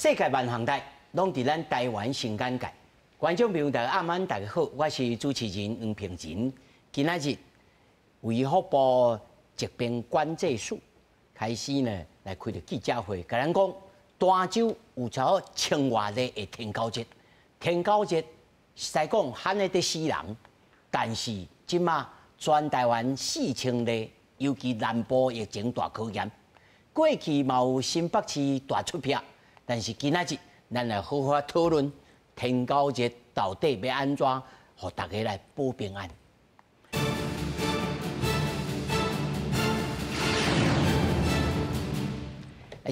世界萬項代，攏佇咱台灣新眼界。觀眾朋友大家暗晚大家好，我是主持人黃平仁。今仔日衛福部疾病管制署開始呢來開著記者會，共咱講，台州有超過千外例的天狗熱。天狗熱實在講罕得佇死人，但是這馬全台灣4000例，尤其南部疫情大考驗。過去嘛有新北市大出癖，但是今仔日咱來好好討論天狗熱到底欲按怎，予大家來保平安。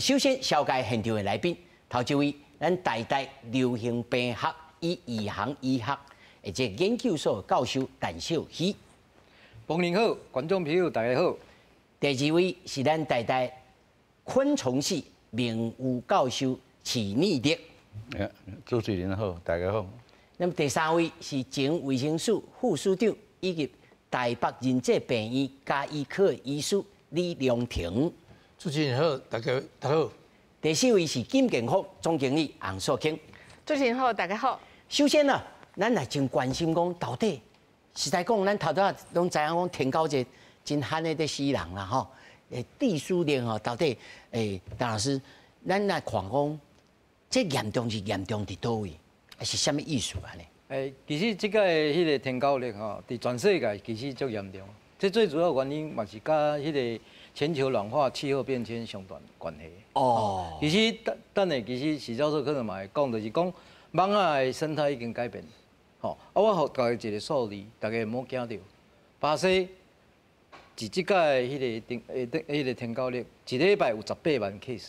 首先，紹介現場的來賓，頭一位，咱台大流行病學與預防醫學的這個研究所教授陳秀熙。馮您好，觀眾朋友大家好。第二位是咱台大昆蟲系名譽教授池念德。主持人好，大家好。那麼第三位是前衛生署副署長以及台北仁濟病院家醫科醫師李良廷。主持人好，大家好。第四位是金健福總經理洪素卿。主持人好，大家好。首先呢，咱來真關心講到底，實在講，咱頭拄仔攏知影講天狗熱真罕得佇死人啦吼。致死率吼，到底陳老師，咱來看講，這嚴重是嚴重佇佗位，是啥物意思按呢？其實這個彼個天狗熱吼，佇全世界其實足嚴重。這最主要原因嘛是佮彼個全球暖化、氣候變遷相關關係。哦，其實等等下，其實許教授可能嘛會講，就是講蠓仔的生態已經改變。吼，啊，我予大家一個數字，大家毋好驚著。巴西佇這擺彼個天彼個天狗熱，一禮拜有十八萬 case。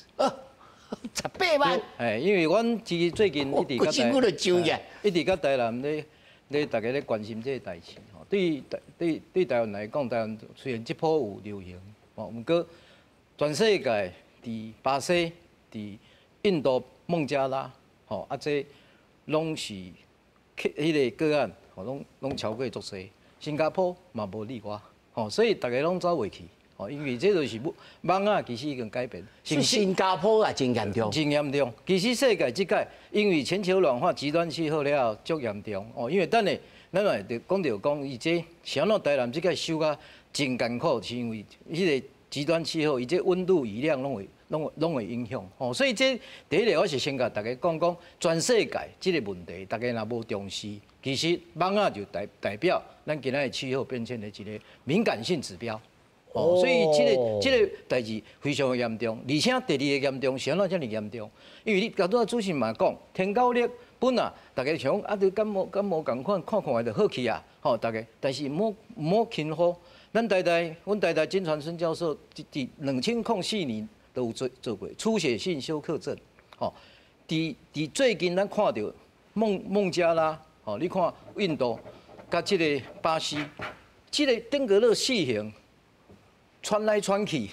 十八萬。因為阮其實最近一直佮一直佮台南咧咧，大家咧關心這個代誌。吼，對對對台灣來講，台灣雖然這波有流行，吼，毋過全世界佇巴西、佇印度、孟加拉，吼，啊，這攏是彼個個案，吼，攏攏超過足濟。新加坡嘛無例外，吼，所以大家攏走袂去，吼，因為這就是蠓仔其實已經改變。新加坡也真嚴重。真嚴重。其實世界這擺，因為全球暖化、極端氣候了後，足嚴重。哦，因為等下咱嘛會講著講，伊這是按怎台南這擺收甲真艱苦，是因為彼個極端氣候，伊這溫度、雨量攏會攏攏會影響。吼，所以這第一個我是先共大家講講，全世界這個問題，大家若無重視，其實蠓仔就代代表咱今仔日氣候變遷的一個敏感性指標。哦，所以這個這個代誌非常的嚴重，而且第二个嚴重是按怎遮爾嚴重？因為你頭拄仔主持人嘛講，天狗熱本來大家想啊，就感冒感冒仝款，看看就好去啊，吼，大家，但是毋好毋好輕忽。咱台大，阮台大金傳森教授佇2004年都有做做過出血性休克症，吼，佇佇最近咱看著孟孟加拉，吼，你看印度佮這個巴西，這個登革熱四型傳來傳去，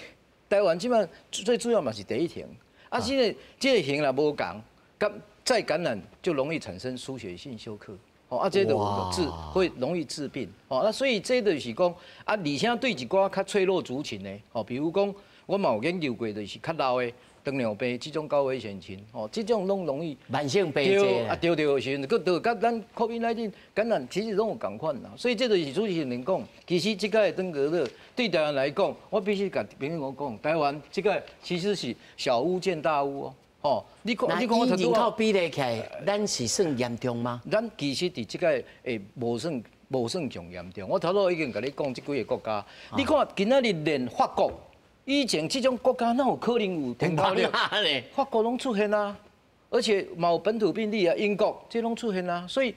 台灣這擺最主要嘛是第一型，啊，這個這個型若無仝，佮再感染就容易產生輸血性休克，吼，啊，這就有致會容易致病，吼，啊，所以這就是講，啊，而且對一寡較脆弱族群的，吼，比如講，我嘛有研究過，就是較老的糖尿病這種高危險群，吼，這種攏容易慢性病對，啊，對對時陣，閣對佮咱 COVID-19 感染其實攏有仝款啦，所以這就是主持人講，其實這擺登革熱對台灣來講，我必須共朋友講，台灣這擺其實是小巫見大巫哦。吼，你看，你看我人口比例起來，咱是算嚴重嗎？咱其實佇這擺會無算無算上嚴重。我頭拄已經共你講這幾个國家，你看今仔日連法國以前這種國家哪有可能有天狗熱？法國攏出現啊，而且嘛有本土病例啊，英國這攏出現啊，所以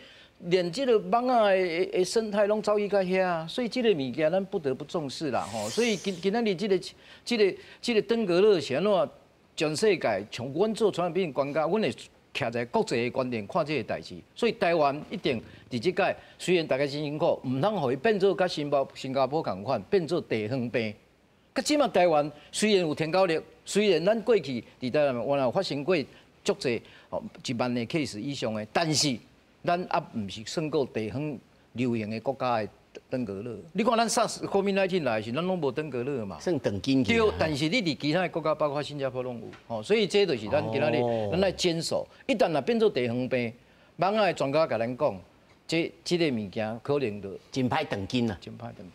連這個蠓仔的的生態攏走去到遐啊，所以這個物件咱不得不重視啦吼。所以今今仔日這個這個這個登革熱是按怎？全世界像阮做傳染病專家，阮會徛在國際的觀點看這個代誌，所以台灣一定佇這擺雖然大家真辛苦，毋通予伊變做佮新加新加坡仝款，變做地方病。佮這馬台灣雖然有天狗熱，雖然咱過去佇台灣原來有發生過足濟哦1萬個 case 以上的，但是咱猶毋是算過地方流行的國家的登革熱。你看咱 SARS、COVID-19 來時，咱攏無登革熱嘛。算斷根去。對，但是你佇其他的國家，包括新加坡攏有，吼，所以這就是咱今仔日咱來堅守。一旦若變做地方病，蠓仔的專家共咱講，這個物件可能就真歹斷根啊，真歹斷根。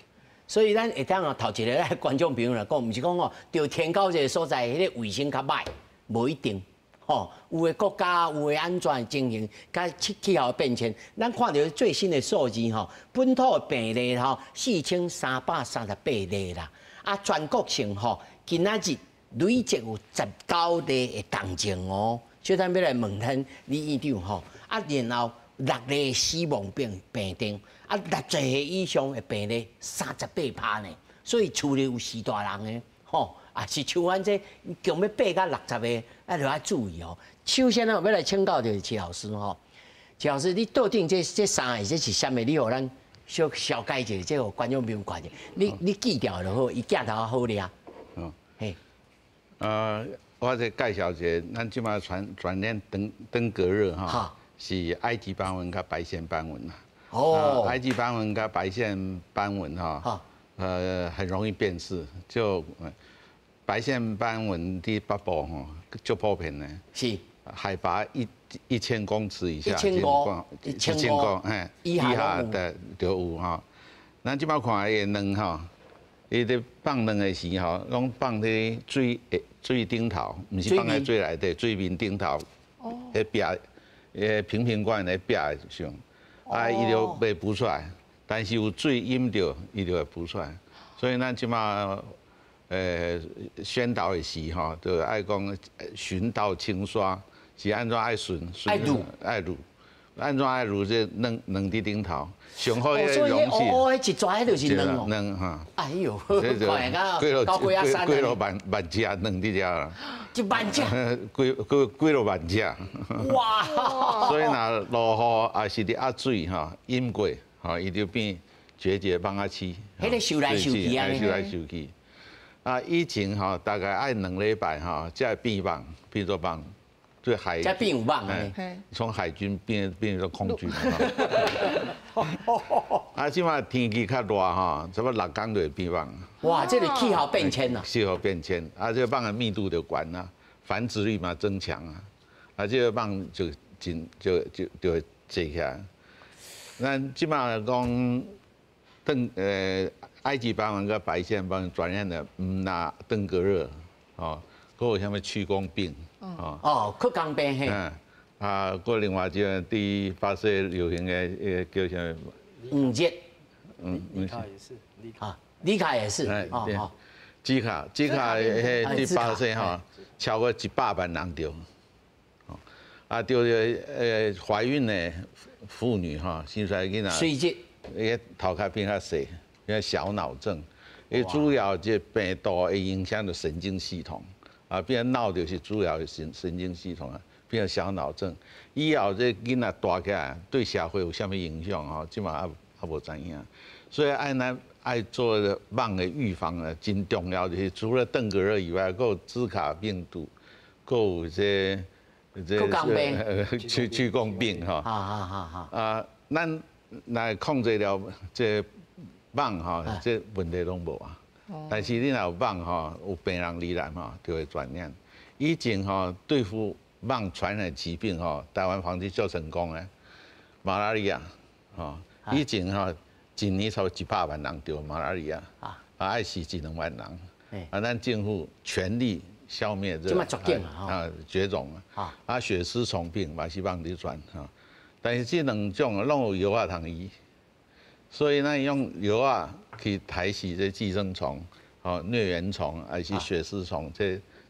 所以咱會當哦，頭一个咱觀眾朋友來講，毋是講哦，著天狗這个所在，彼个衛生較䆀，無一定。吼，有的國家有的按怎情形，佮氣候變遷，咱看著最新的數字吼，本土的病例吼4338例啦，啊，全國性吼今仔日累積有19例的重症哦。所以咱欲來問咱李院長吼，啊，然後6例死亡病例，啊，60歲以上的病例38%呢，所以厝裡有序大人的吼，啊是像阮這強欲爬到60個，啊，就愛注意哦。首先呢，我欲來請教就是齊老師吼，齊老師，你到底這三个這是啥物？你予咱小小解一下，這予觀眾朋友看者。你記牢就好，伊鏡頭好掠。哦，嘿，我再介紹一下，咱這擺傳染登革熱哈，是埃及斑蚊佮白線斑蚊啦。埃及斑蚊佮白線斑蚊哈，很容易辨識，就白線斑蚊佇北部吼，足普遍的。海拔1000公尺以下，一千五，1500，嘿，以下的就有吼。咱這擺看伊的卵吼，伊咧放卵的時吼，攏放佇水頂頭，毋是放佇水內底，水面頂頭。彼壁，彼瓶瓶罐的壁上，啊，伊就袂浮出來，但是有水淹著，伊就會浮出來。所以咱這擺宣導的時吼，就愛講巡道清刷，是按怎愛巡？愛滷，愛滷，按怎愛滷這卵卵佇頂頭，上好彼個容器。哦，彼一逝彼就是卵哦。卵哈。哎喲，看下高幾仔山幾落萬隻卵佇遮啦。一萬隻。幾幾落萬隻。哇！所以若落雨，抑是佇壓水吼，淹過吼，伊就變決絕蠓仔鼠。彼个泅來泅去啊。泅來泅去。啊，以前吼大概愛2禮拜吼，才會變蠓，變做蠓，對海。才變有蠓的。從海軍變做空軍。啊，這擺天氣較熱吼，差不多6工就會變蠓。哇，這个氣候變遷啊！氣候變遷，啊，這個蠓的密度就懸啊，繁殖力嘛增強啊，啊，這個蠓就真就會濟起來。咱這擺講埃及斑蚊佮白線斑蚊傳染的，毋但登革熱，哦，閣有啥物屈公病，哦，哦，屈公病嘿。嗯，啊，閣另外一个佇巴西流行的，彼個叫啥物？黄熱。嗯，卡也是，啊，里卡也是，哦哦，茲卡，茲卡，彼佇巴西吼，超過100萬人著，啊，著懷孕的婦女吼，生出來囡仔，隨即，伊个頭殼變較細。變小腦症，伊主要這病毒會影響著神經系統，啊，變腦就是主要的神經系統啊，變小腦症。以後這囡仔大起來，對社會有啥物影響吼？這嘛猶無知影。所以愛咱愛做蠓的預防呢，真重要，就是除了登革熱以外，閣有茲卡病毒，閣有這屈公病吼。啊，咱來控制了這蠓吼，這問題攏無啊。但是你若有蠓吼，有病人入來吼，就會傳染。以前吼對付蠓傳染疾病吼，台灣防治足成功的，馬拉利亞吼，以前吼一年差不多100萬人著馬拉利亞，啊，愛死一兩萬人。啊，咱政府全力消滅這個，啊，絕種啊。啊，血絲蟲病嘛是蠓佇傳吼，但是這兩種攏有藥仔通醫。所以咱用藥仔去刣死這寄生蟲、吼瘧原蟲，還是血絲蟲，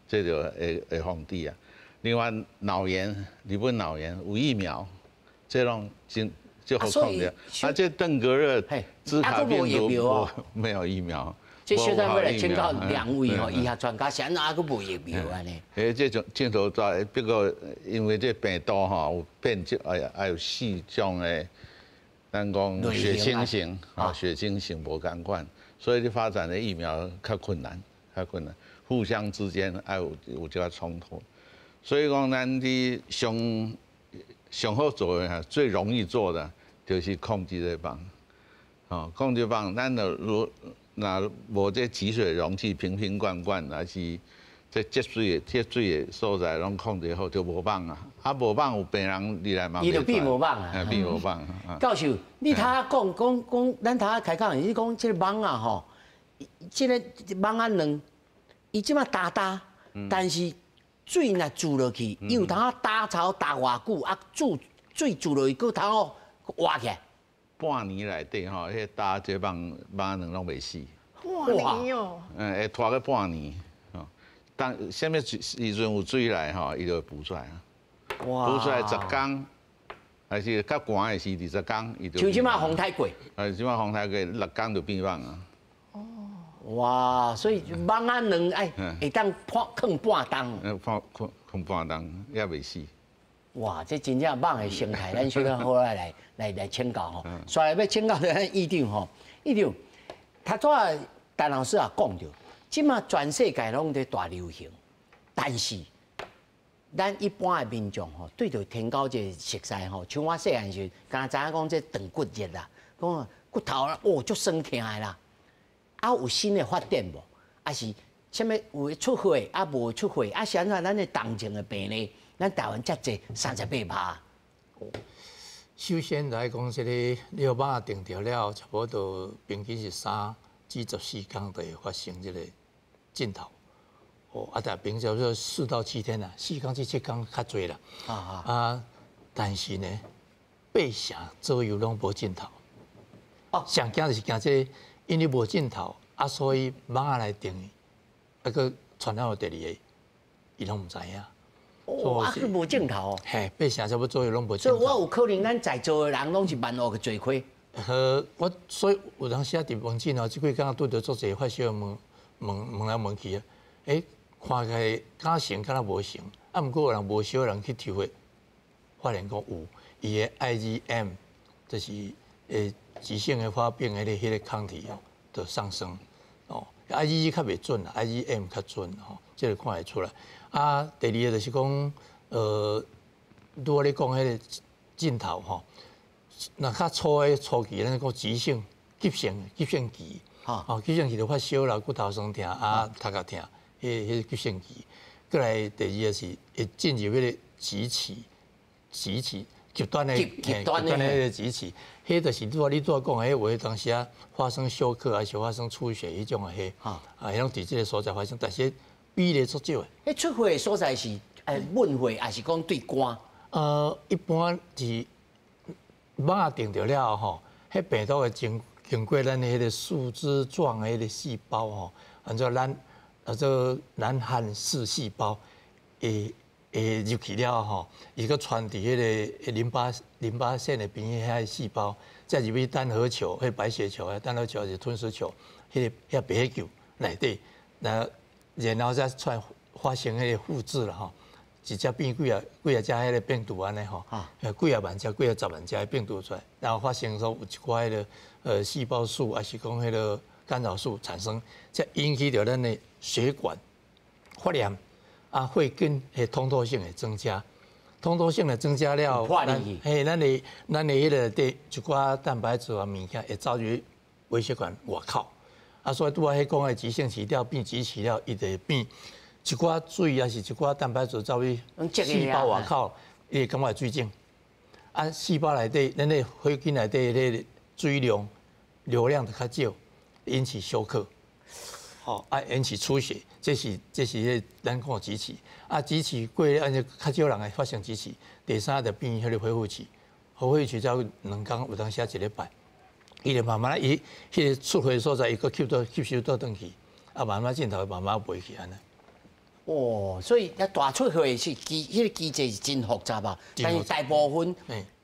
這就會防治啊。另外腦炎，日本腦炎有疫苗，這攏真就好控制。啊，這登革熱、茲卡病毒沒有疫苗。這小等欲來請教兩位吼醫學專家，是按怎猶閣無疫苗按呢？這種鏡頭在，不過因為這病毒吼有變種，哎呀，還有四種的。咱講血清型啊，血清型無仝款，所以你發展的疫苗較困難，較困難，互相之間愛有這個衝突，所以講咱佇上上好做的，最容易做的就是控制這蠓。吼，控制蠓，咱就如若無這集水容器瓶瓶罐罐，還是這積水的所在攏控制好，就無蠓啊。啊，無蠓有病人入來嘛？伊就變無蠓啊。變無蠓。教授，你頭仔講講講，咱頭仔開講，你講這個蠓仔吼，這個蠓仔卵，伊這馬焦焦，但是水若注落去，伊有通焦巢焦偌久啊？注水注落去，閣通活起來。半年內底吼，彼焦這蠓仔卵攏袂死。半年哦。嗯，會拖個半年。吼，當啥物時陣有水來吼，伊就會浮出來啊。哇！浮出來10工，還是較寒的時20工，伊就。像這馬風太過。啊，這馬風太過6工就變蠓啊。哦。哇！所以蠓仔卵愛會當放囥半冬。放囥囥半冬也袂死。哇！這真正蠓的生態，咱小可好來來來來請教吼。煞來欲請教咱院長吼，院長，頭拄仔陳老師也講著，這馬全世界攏佇大流行，但是咱一般的民眾吼，對著天狗這個熟似吼，像我細漢時，敢知影講這斷骨熱啦，講骨頭哦足酸疼的啦，啊有新的發展無？啊是啥物有出血啊無出血？啊是按怎咱的重症的病例？咱台灣遮濟38%。首先來講，這個你予蠓仔叮著了，差不多平均是3至14工就會發生這個症頭。哦，啊，但平常說4到7天啦，4工至7工較濟啦。啊，但是呢，八成左右攏無症頭。哦，上驚就是驚這個，因為無症頭，啊，所以蠓仔來叮伊，啊，閣傳染予第二個，伊攏毋知影。哦，啊，閣無症頭。嘿，八成差不多左右攏無症頭。所以我有可能咱在座的人攏是萬惡的罪魁。我所以有當時啊，佇門診哦，這幾工拄著足濟發燒問問問來問去啊，欸，看起來敢成敢若無成，啊，毋過有人無燒的人去抽血，發現講有伊的 IgM，就是急性的發病的彼個抗體哦，就上升哦，IgG 較袂準啦，IgM 較準吼，這個看會出來。啊，第二個就是講，拄仔你講彼個症頭吼，若較初的初期，咱講急性、急性、急性期，哦，急性期就發燒啦，骨頭酸疼啊，頭殼疼，彼個急性期。過來第二個是會進入彼個極期、極期極端的極端的彼個極期，彼就是拄仔你拄仔講的，彼有當時啊發生休克，還是發生出血彼種的彼，啊，彼攏佇這個所在發生，但是比例足少的。彼出血的所在是悶血，還是講對肝？一般是蠓仔叮著了後吼，彼病毒會經過咱的彼個樹枝狀的彼個細胞吼，按做咱叫做藍漢氏細胞，會會入去了後，伊閣傳佇彼個淋巴腺的邊仔遐細胞，再入去單核球、彼白血球啊，單核球還是吞噬球，彼個遐白血球內底，然後再出來發生彼個複製啦吼，一隻變幾啊幾啊隻彼個病毒按呢吼，幾啊萬隻、幾啊十萬隻的病毒出來，然後發生說有一寡彼個細胞素，還是講彼個干擾素產生，才引起著咱的血管發炎，啊，血管的通透性會增加，通透性的增加了，嘿，咱的彼個的一寡蛋白質啊物件會走入微血管外口。啊，所以拄仔彼講的急性期了變急期了，伊就會變一寡水，抑是一寡蛋白質走去細胞外口，伊會感覺水腫。啊，細胞內底，咱的血管內底彼個水量流量就較少，引起休克。吼，啊，引起出血，這是彼個咱講的急期。啊，急期過按呢較少人會發生急期。第三就變彼個恢復期，恢復期才2工，有當時一禮拜。伊就慢慢伊彼個出血所在，伊閣吸收倒轉去，啊，慢慢症頭慢慢袂去按呢。哦，所以啊，大出血是機，彼個機制是真複雜啊。但是大部分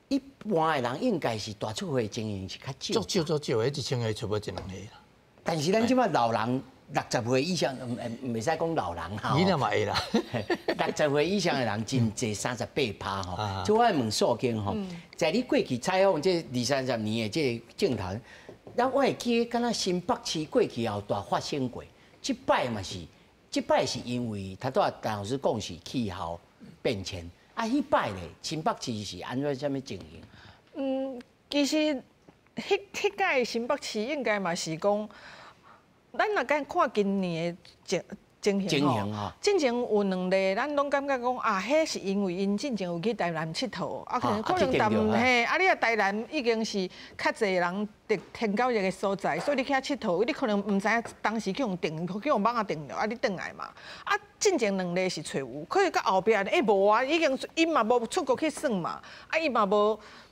一般的人應該是大出血情形是較少。足少足少，彼1000個差不多一兩個啦。但是咱這擺老人60歲以上，毋袂使講老人哈。你若嘛會啦。60歲以上的人真濟，38%吼。所以我愛問素卿吼，在你過去採訪這二三十年的這個鏡頭，咱我會記得，敢若新北市過去也有大發生過，這擺嘛是，這擺是因為頭拄仔陳老師講是氣候變遷，啊，彼擺咧新北市是按怎啥物情形？嗯，其實彼屆新北市應該嘛是講，咱若敢看今年的情形吼，進前有兩例，咱攏感覺講啊，彼是因為𪜶進前有去台南𨑨迌，啊可能但嘿，啊你啊台南已經是較濟人佇天狗熱的所在，所以你去遐𨑨迌，你可能毋知影當時去予叮，去予蠓仔叮著，啊你轉來嘛。啊，進前兩例是揣有，可是到後壁欸無啊，已經𪜶嘛無出國去耍嘛，啊伊嘛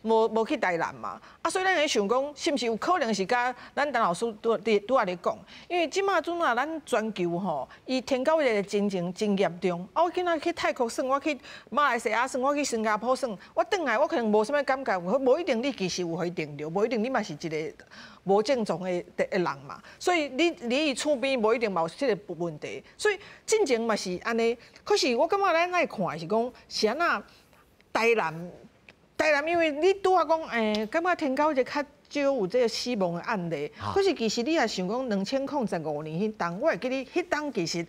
無去台南嘛，啊所以咱會想講，是毋是有可能是佮咱陳老師拄仔咧講，因為這馬陣啊，咱全球吼，伊天狗熱的情形真嚴重。啊，我今仔去泰國耍，我去馬來西亞耍，我去新加坡耍，我轉來我可能無啥物感覺，無一定你其實有予伊叮著，無一定你嘛是一個無症狀的人嘛。所以你伊厝邊無一定嘛有這個問題。所以進前嘛是按呢，可是我感覺咱愛看的是講是按怎台南。台南因為你拄仔講，感覺天狗熱較少有這個死亡的案例，可是其實你若想講2015年彼當，我會記得彼當其實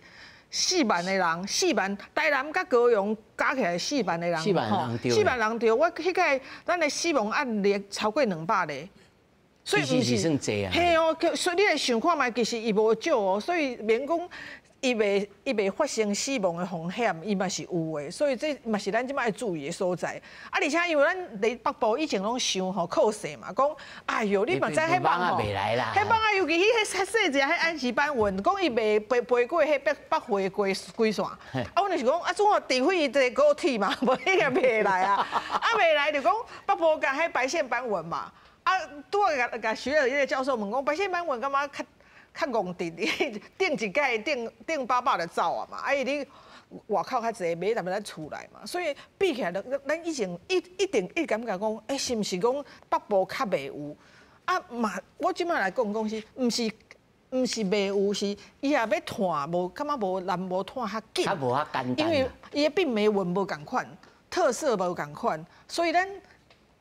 四萬個人，四萬台南佮高雄加起來四萬個人，四萬人著，四萬人著，我彼屆咱的死亡案例超過200例，所以毋是算濟啊。嘿哦，所以你來想看覓，其實伊無少哦，所以免講。伊袂發生死亡的風險，伊嘛是有的，所以這嘛是咱這擺愛注意的所在。啊，而且因為咱佇北部以前攏想吼靠勢嘛，講哎喲，你嘛知彼蠓吼，彼蠓仔尤其彼較細隻彼埃及斑蚊，講伊袂飛過彼北迴歸線。啊，阮就是講啊，怎啊，除非伊坐高鐵嘛，無彼個袂來啊。啊，袂來就講北部共彼白線斑蚊嘛。啊，拄仔共徐爾迄個教授問講，白線斑蚊感覺較戇直，叮一擺叮800就走啊嘛，啊伊你外口較濟，買踮咱厝內嘛，所以比起來，咱以前一定一感覺講，欸，是毋是講北部較袂有？啊嘛，我這擺來講講是，毋是袂有，是伊若欲傳無，感覺無南部傳較緊，較無遐簡單。因為伊的病媒蚊無仝款，特色無仝款，所以咱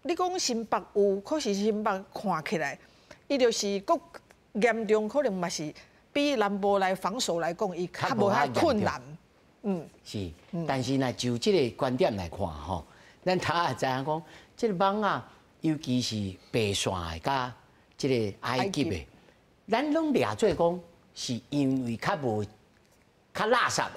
你講新北有，可是新北看起來，伊就是閣嚴重，可能嘛是比南部來防守來講，伊較無遐困難。嗯，是，但是呢，就這個觀點來看吼，咱頭也知影講，這個蠓仔，尤其是白線的佮這個埃及的，咱攏掠做講是因為較無較垃圾啊。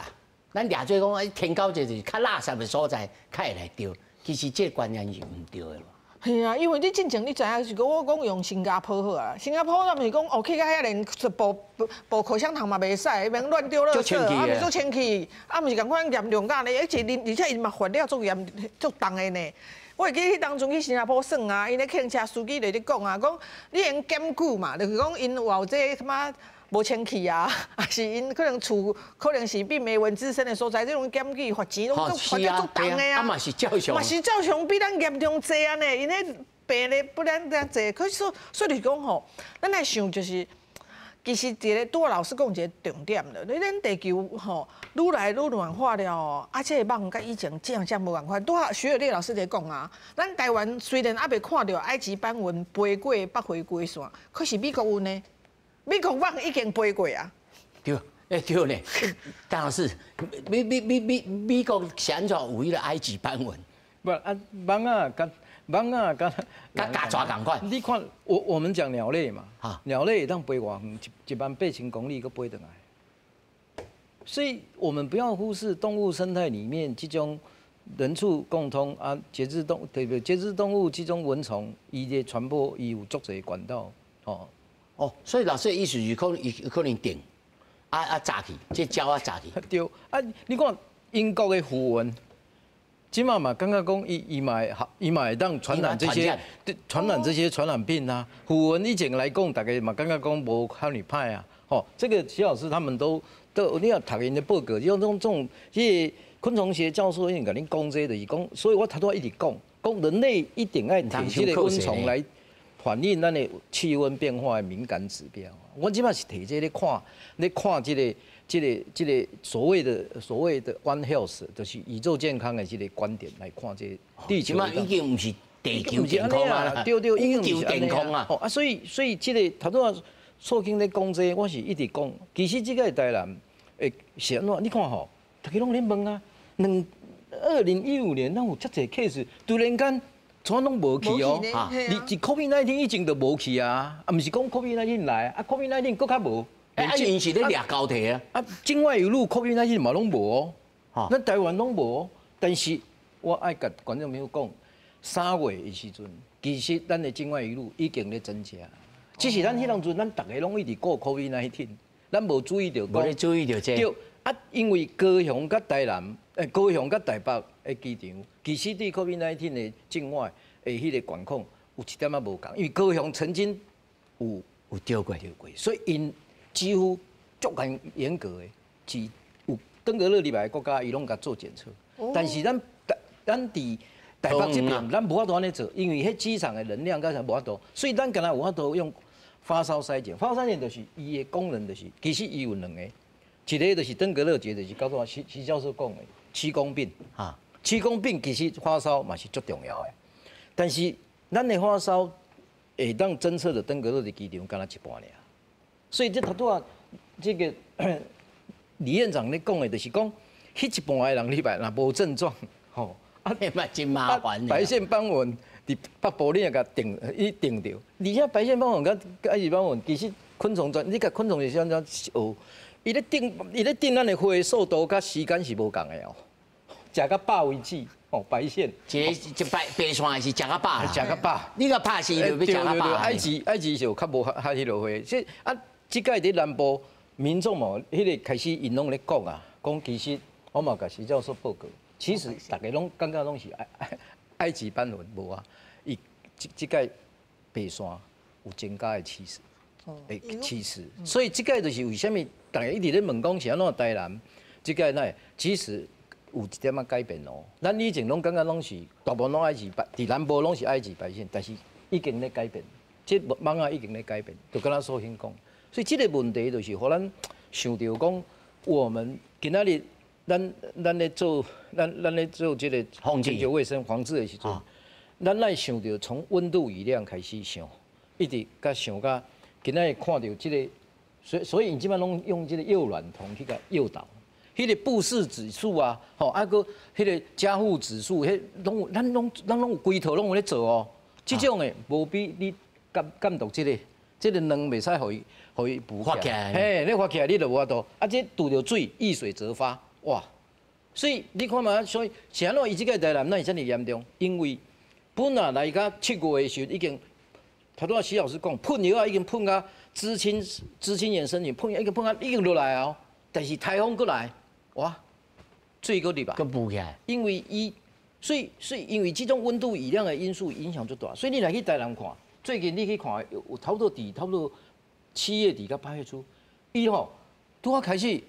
咱掠做講，天狗節就是較垃圾的所在，較會來著。其實這個觀念是毋對的。係啊，因為你進前你知影是講我講用新加坡好啊，新加坡咱毋是講哦去到遐連布布口香糖嘛袂使，免亂丟垃圾，啊毋是做清氣，啊毋是仝款嚴重甲呢，而且𪜶嘛罰了足嚴足重的呢。我會記彼當陣去新加坡耍啊，𪜶咧計程車司機就咧講啊，講你會用檢舉嘛，就是講𪜶有這個什麼無清氣啊，抑是𪜶可能厝可能是病媒蚊滋生的所在，這種檢舉罰錢攏總罰得足重的啊。啊嘛是照常，嘛是照常比咱嚴重濟啊呢，𪜶彼病咧不咱遮濟，可是說所以講吼，咱來想就是，其實一个拄仔老師講一個重點了，你咱地球吼愈來愈暖化了哦，啊，這個蠓佮以前正正無仝款。拄仔徐爾烈老師佇講啊，咱台灣雖然猶未看著埃及斑蚊飛過北迴歸線，可是美國有呢。美國蠓已經飛過啊！對，欸對呢，陳老師，美國是按怎有彼個埃及斑蚊？無啊，蠓仔佮蠓仔佮佮虼蛇仝款。你看，我們講鳥類嘛，鳥類會當飛偌遠，1萬8000公里，閣飛轉來。所以我們不要忽視動物生態裡面這種人畜共通啊，特別節肢動物這種蚊蟲，伊的傳播伊有足濟管道，哦。哦，所以老師的意思是可能伊可能叮，啊蚱去，這鳥仔蚱去。對，啊，你看英國的虎蚊，這馬嘛感覺講伊嘛會當傳染這些，傳染這些傳染病啊。虎蚊以前來講，大家嘛感覺講無遐爾歹啊。吼，這個徐老師他們都你若讀𪜶的報告，這種這個昆蟲學教授已經共恁講這個，就是講，所以我頭拄仔一直講，講人類一定愛提這個蚊蟲來反映咱的氣溫變化的敏感指標。我這擺是提這個咧看，咧看這個所謂的 One Health，就是宇宙健康的這個觀點來看這個地球。這擺已經毋是地球健康啊，對對，已經宇宙健康啊。啊，所以這個頭拄仔素卿咧講這個，我是一直講，其實這個台南會是按怎？你看吼，大家攏咧問啊，2015年咱有遮濟 case，突然間。全攏無去哦。你自 COVID-19 以前就無去啊，啊，毋是講 COVID-19 來，啊，COVID-19 閣較無。啊，𪜶是咧掠交替啊。啊，境外移入 COVID-19 嘛攏無哦，咱台灣攏無哦。但是我愛共觀眾朋友講，3月的時陣，其實咱的境外移入已經咧增加。只是咱彼當陣，咱逐家攏一直顧 COVID-19，咱無注意著。無注意著這。對，啊，因為高雄佮台南，高雄佮台北的機場，其實對 COVID-19 的境外的彼個管控有一點仔無仝，因為高雄曾經有有著過，著過，所以𪜶幾乎足嚴嚴格的，是有登革熱入來的國家，伊攏共做檢測。但是咱佇台北這邊，咱無法度按呢做，因為彼機場的能量敢才無法度，所以咱敢若有法度用發燒篩檢。發燒篩檢就是伊的功能，就是其實伊有兩個，一個就是登革熱，一個就是剛才徐徐教授講的曲弓病。啊，曲弓病其實發燒嘛是足重要的，但是咱的發燒會當偵測的登革熱的機場，敢若一半爾。所以這頭拄仔這個李院長咧講的，就是講，彼一半的人禮拜若無症狀，吼，啊，嘛真麻煩。白線斑蚊佇北部你會共叮，伊叮著，而且白線斑蚊佮埃及斑蚊，其實昆蟲專，你共昆蟲是按怎學？伊咧叮咱的花的速度佮時間是無仝的哦，食到飽為止，哦，白線。一個一白白線是食較飽，食較飽。你共拍死就欲食較飽。埃及是有較無較彼落花，所以啊，這擺佇南部民眾嘛，彼個開始𪜶攏咧講啊，講其實我嘛共徐教授報告，其實逐家攏感覺攏是埃及斑蚊無啊，伊這這擺白線有增加的趨勢，的趨勢，所以這擺就是為啥物逐家一直咧問講是按怎台南，這擺哪會其實有一點仔改變哦。咱以前攏感覺攏是大部分攏埃及白，佇南部攏是埃及白線，但是已經咧改變，這蠓仔已經咧改變，就敢若素馨講。所以這個問題就是予咱想著講，我們今仔日咱咧做這個全球衛生防治的時陣，咱愛想著從溫度雨量開始想，一直佮想到今仔日看著這個，所以𪜶這擺攏用這個誘卵蟲去共誘導，彼個布氏指數啊，吼啊閣彼個加護指數，彼攏有，咱攏有規套攏有咧做哦。這種的無比你監督這個，這個卵袂使予伊孵起來，嘿，你發起來你就無法度。啊，這拄著水，遇水則發，哇！所以你看嘛，所以是按怎伊這個台南哪會遮爾嚴重？因為本來來到7月的時陣已經，頭拄仔徐老師講，噴藥仔已經噴甲孳清衍生菌，噴已經噴甲已經落來哦。但是颱風閣來，哇，水閣入來，閣浮起來。因為伊，所以因為這種溫度雨量的因素影響足大，所以你若去台南看，最近你去看有差不多佇差不多7月底到8月初，伊吼拄仔開始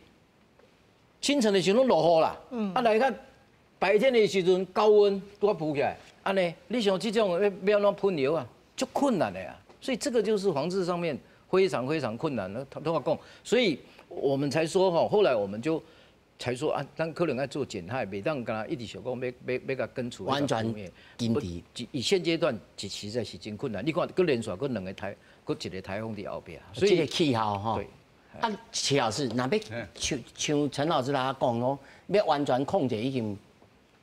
清晨的時陣攏落雨啦，啊來到白天的時陣高溫拄仔浮起來，按呢，你想這種欲按怎噴藥啊，足困難的啊，所以這個就是防治上面非常非常困難的。頭拄仔講，所以我們才說吼，後來我們就才說啊，咱可能愛做減害，袂當敢若一直想講欲共根除。完全根治。以現階段實實在是真困難。你看，閣連續閣兩個颱，閣一個颱風佇後壁。所以這個氣候吼，啊，徐老師，若欲像陳老師來講哦，欲完全控制已經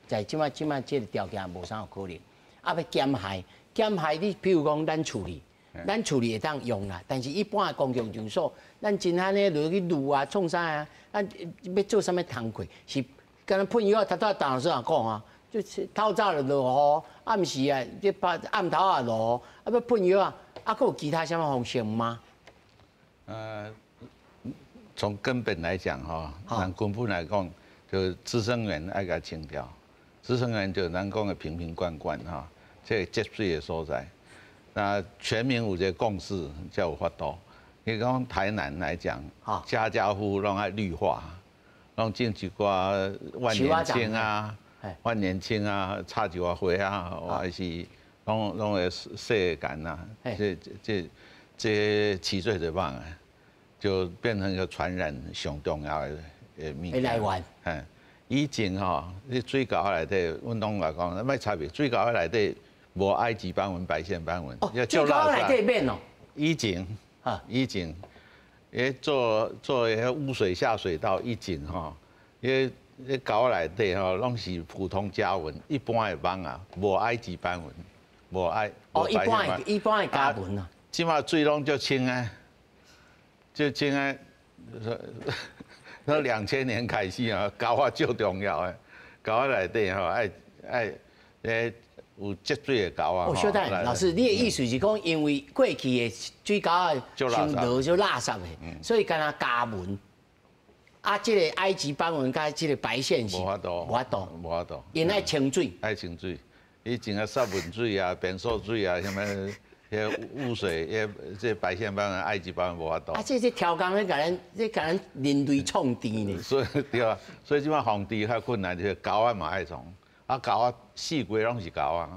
在這擺這個條件無啥有可能。啊，欲減害，減害你比如講咱厝裡，咱厝裡會當用啦，但是一般的公共場所，咱真按呢落去攄啊、創啥啊，咱欲做啥物工課？是敢若噴藥啊，頭拄仔陳老師也講啊，就是透早就落雨，暗時啊，這拍暗頭也落雨，啊欲噴藥啊，啊，閣有其他啥物方式嗎？從根本來講，吼，咱根本來講，就孳生源愛共清掉，孳生源就咱講的瓶瓶罐罐，吼，這個積水的所在。那全民有這個共識才有法度。你講台南來講，家家戶戶攏愛綠化，攏種一寡萬年青啊，萬年青啊，插一寡花啊，還是攏會洗乾啊，這飼水就網啊，就變成一個傳染上重要的物件。來源。以前吼，你水溝內底，阮攏來講，莫差別，水溝內底無埃及斑蚊、白線斑蚊。哦，水溝內底免哦。以前，以前，伊做彼污水下水道以前吼，彼彼溝內底吼，攏是普通家蚊，一般的蚊仔，無埃及斑蚊。無愛。哦，一般的家紋啊。這馬水攏足清啊，足清啊。那2000年開始啊，溝仔最重要的，溝仔內底吼愛愛有積水的溝仔。哦，稍等，老師，你的意思是講，因為過去的水溝仔傷濁就垃圾的，所以干焦家紋。啊，這個埃及斑蚊佮這個白線是無法度，無法度，無法度。𪜶愛清水，愛清水，伊淨係殺蚊水啊、變素水啊，啥物彼污水，彼這白線斑蚊、埃及斑蚊無法度。啊，這超工咧，共咱這共咱人類創治呢。所以對啊，所以這擺防治較困難，就是溝仔嘛愛創，啊溝仔四季攏是溝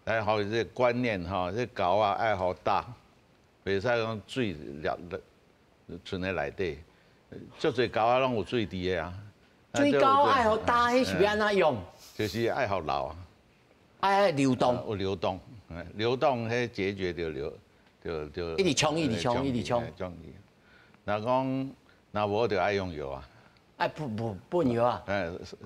仔，來予這個觀念吼，這溝仔愛予焦，袂使講水掠存佇內底。足濟溝仔攏有水佇的啊，水溝愛予焦，彼是欲按怎用？就是愛予流啊，愛流動。有流動，流動彼解決就流，就就一直沖，一直沖，一直沖。沖去。若講若無就愛用藥啊。愛噴噴噴藥啊？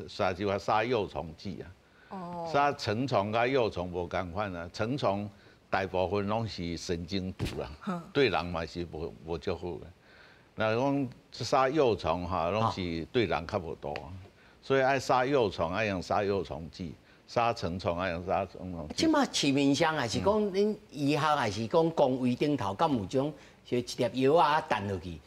殺就話殺幼蟲劑啊。哦。殺成蟲佮幼蟲無仝款啊，成蟲大部分攏是神經毒啦，對人嘛是無足好的。若講殺幼蟲哈，攏是對人較無毒，所以愛殺幼蟲愛用殺幼蟲劑，殺成蟲愛用殺成蟲劑。這馬市面上還是講恁醫學，還是講公衛頂頭，敢有種就一粒藥仔彈落去，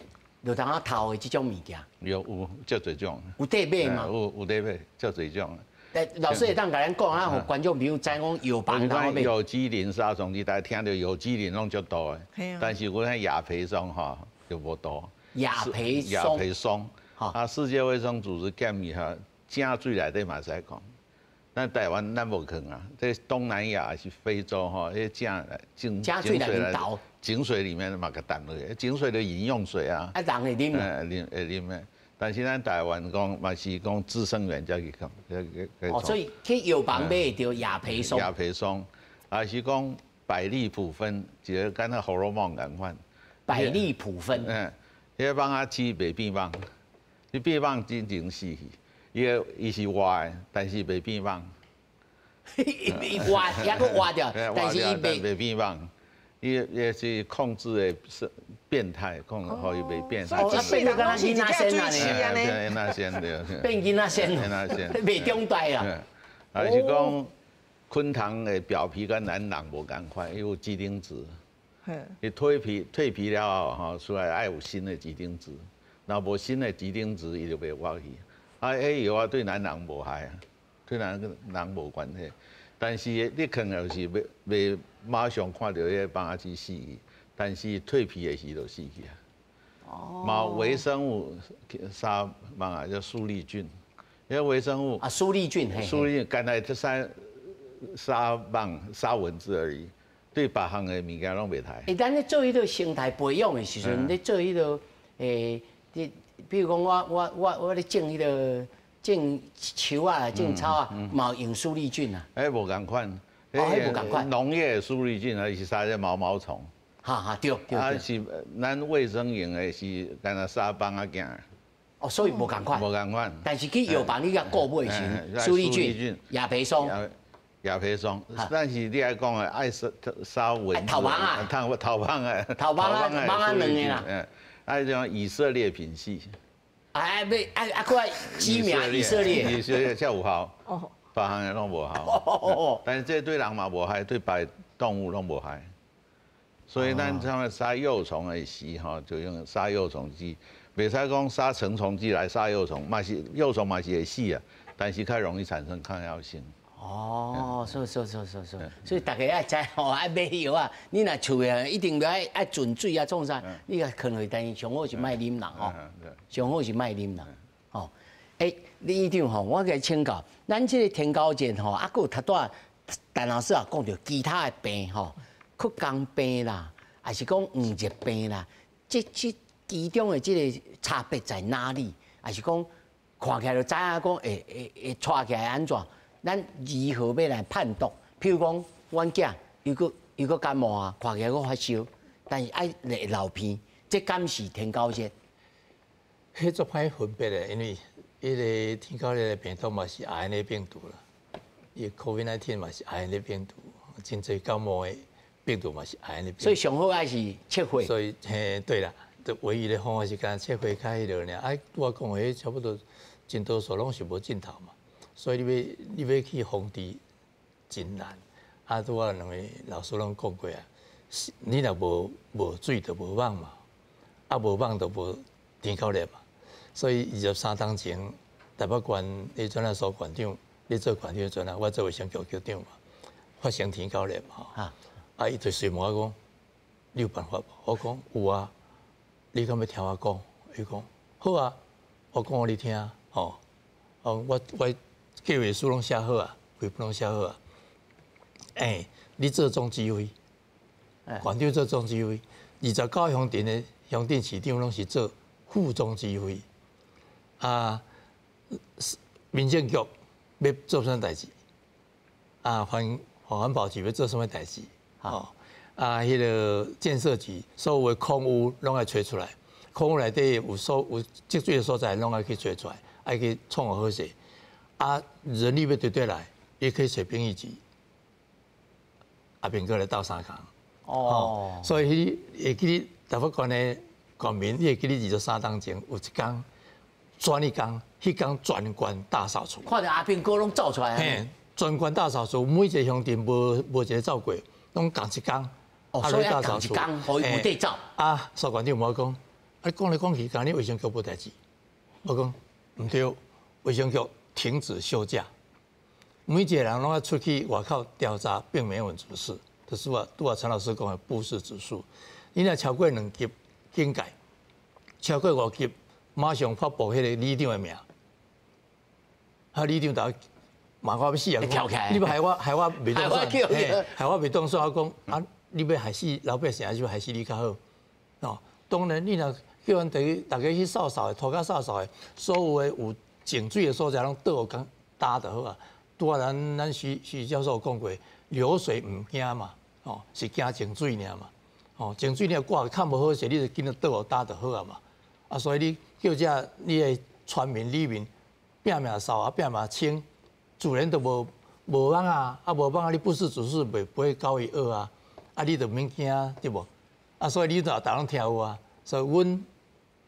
就通啊透的這種物件？有有足濟種。有得買嗎？有得買，足濟種。但老師會當共咱講啊，予觀眾朋友知講藥房通買。有機磷殺蟲劑，大家聽著有機磷攏足毒的，但是阮彼亞培松吼就無毒。亞培亞培松，啊，世界衛生組織建議哈，井水內底嘛會使囥。咱台灣咱無囥啊，這東南亞還是非洲吼，彼井井井水內面投，井水裡面嘛共擲落去，井水的飲用水啊。啊，人會啉嗎？啉會啉的，但是咱台灣講嘛是講孳生源才去講。哦，所以去藥房買會著亞培松。亞培松，還是講百利普芬，一個敢若紅樓夢仝款。百利普芬。嗯。彼個蠓仔鼠袂變蠓，你變蠓真正死去，伊是活的，但是袂變蠓。伊活，抑閣活著，但是伊袂變蠓。伊是控制的是變態，控制予伊袂變。哦，啊變做敢若囡仔仙按呢？囡仔仙對。變囡仔仙。囡仔仙。袂長大啦。還是講昆蟲的表皮佮咱人無仝款，伊有幾丁質。伊蛻皮了後吼，出來愛有新的幾丁質，若無新的幾丁質，伊就袂活去。啊，彼藥仔對咱人無害啊，對咱人無關係。但是你可能是袂馬上看著彼個蠓仔死去，但是蛻皮的時就死去啊。哦。嘛微生物殺蠓仔叫蘇力菌，彼個微生物啊，蘇力菌，蘇力菌干焦殺殺蠓、殺蚊子而已。對別項的物件攏袂刣。欸，咱咧做彼個生態培養的時陣，咧做彼個欸，比如講我咧種彼個種樹啊、種草啊，嘛有用蘇力菌啊。欸，無仝款。哦，彼無仝款。農業蘇力菌還是殺這毛毛蟲。哈哈，對對。啊是咱衛生用的是干焦殺蠓仔囝。哦，所以無仝款。無仝款。但是去藥房你共購買時，蘇力菌、亞培松。亞培松，但是你愛講的愛殺殺蚊頭蠓啊，頭頭蠓啊，頭蠓啊，蠓仔卵的啦，愛種以色列品系，哎愛愛愛閣指名以色列，以色列才有效，別項的攏無效，但是這對人嘛無害，對別動物攏無害，所以咱像殺幼蟲的時吼，就用殺幼蟲劑，袂使講殺成蟲劑來殺幼蟲，嘛是幼蟲嘛是會死啊，但是較容易產生抗藥性。哦，是是是是是，所以大家愛知吼，愛買藥啊，你若厝的一定要愛純水啊，創啥？你共囥落，但是上好是莫啉人吼，上好是莫啉人吼。欸，李院長吼，我共你請教，咱這個天狗熱吼，啊，閣有頭拄仔陳老師也講著其他的病吼，曲江病啦，還是講黃熱病啦，這其中的這個差別在哪裡？還是講看起來就知影講會帶起來按怎？咱如何欲來判斷？譬如講，阮囝伊閣感冒啊，看起來閣發燒，但是愛會流鼻，這敢是天狗熱？彼足歹分別的，因為彼個天狗熱的病毒嘛是 RNA 病毒啦，伊 COVID-19 嘛是 RNA 病毒，真濟感冒的病毒嘛是愛按呢。所以上好愛是切血。所以嘿，對啦，就唯一的方法是干焦切血較彼落爾。啊，我講的彼差不多真多數攏是無盡頭嘛，所以你欲去防治真難。啊，拄仔兩位老師攏講過啊，你若無水就無蠓嘛，啊無蠓就無甜口粒嘛。所以23冬前，台北縣彼陣啊蘇縣長，你做縣長陣啊，我做衛生局局長嘛，發生甜口粒嘛。啊，伊就隨問我講，你有辦法無？我講有啊，你敢欲聽我講？伊講好啊，我講予你聽吼。哦，我計劃書攏寫好啊，規本攏寫好啊。欸，你做總指揮，縣長做總指揮，29鄉鎮的鄉鎮市長攏是做副總指揮。啊，民政局欲做啥代誌？啊，環保局欲做啥物代誌？哦，啊，彼个建設局所有的空污攏愛揣出來，空污內底有積水的所在攏愛去揣出來，愛去創好勢。啊，人力欲對對來，也可以揣兵役局，阿兵哥來鬥相共。哦，所以會記得台北縣的縣民，你會記得23冬前有一工，專一工，彼工全縣大掃除。看著阿兵哥攏走出來。嘿，全縣大掃除，每一個鄉鎮無一个走過，攏仝一工。哦，所以仝一工，予伊有得走。啊，蘇縣長問我講，啊，講來講去，干焦衛生局無代誌。我講毋對，衛生局停止休假，每一個人攏愛出去外口調查病媒蚊指數，就是我拄仔陳老師講的布氏指數。你若超過2級警戒，超過5級，馬上發布彼個里長的名。啊，里長就罵我欲死啊！你欲害我，害我袂當選，害我袂當選。我講啊，你欲害死老百姓，還是害死你較好？哦，當然你若叫阮大家大家去掃掃的，塗跤掃掃的，所有的有靜水的所在攏倒予焦就好啊。拄仔咱徐教授講過，流水毋驚嘛，哦，是驚靜水爾嘛。哦，靜水你若掛較無好勢，你就緊倒予焦就好啊嘛。啊，所以你叫這你的村民里民拼命掃啊，拼命清，自然就無蠓啊，啊無蠓啊，你布氏指數袂不會高於2啊，啊你就免驚對無？啊，所以你就逐攏聽有啊。所以阮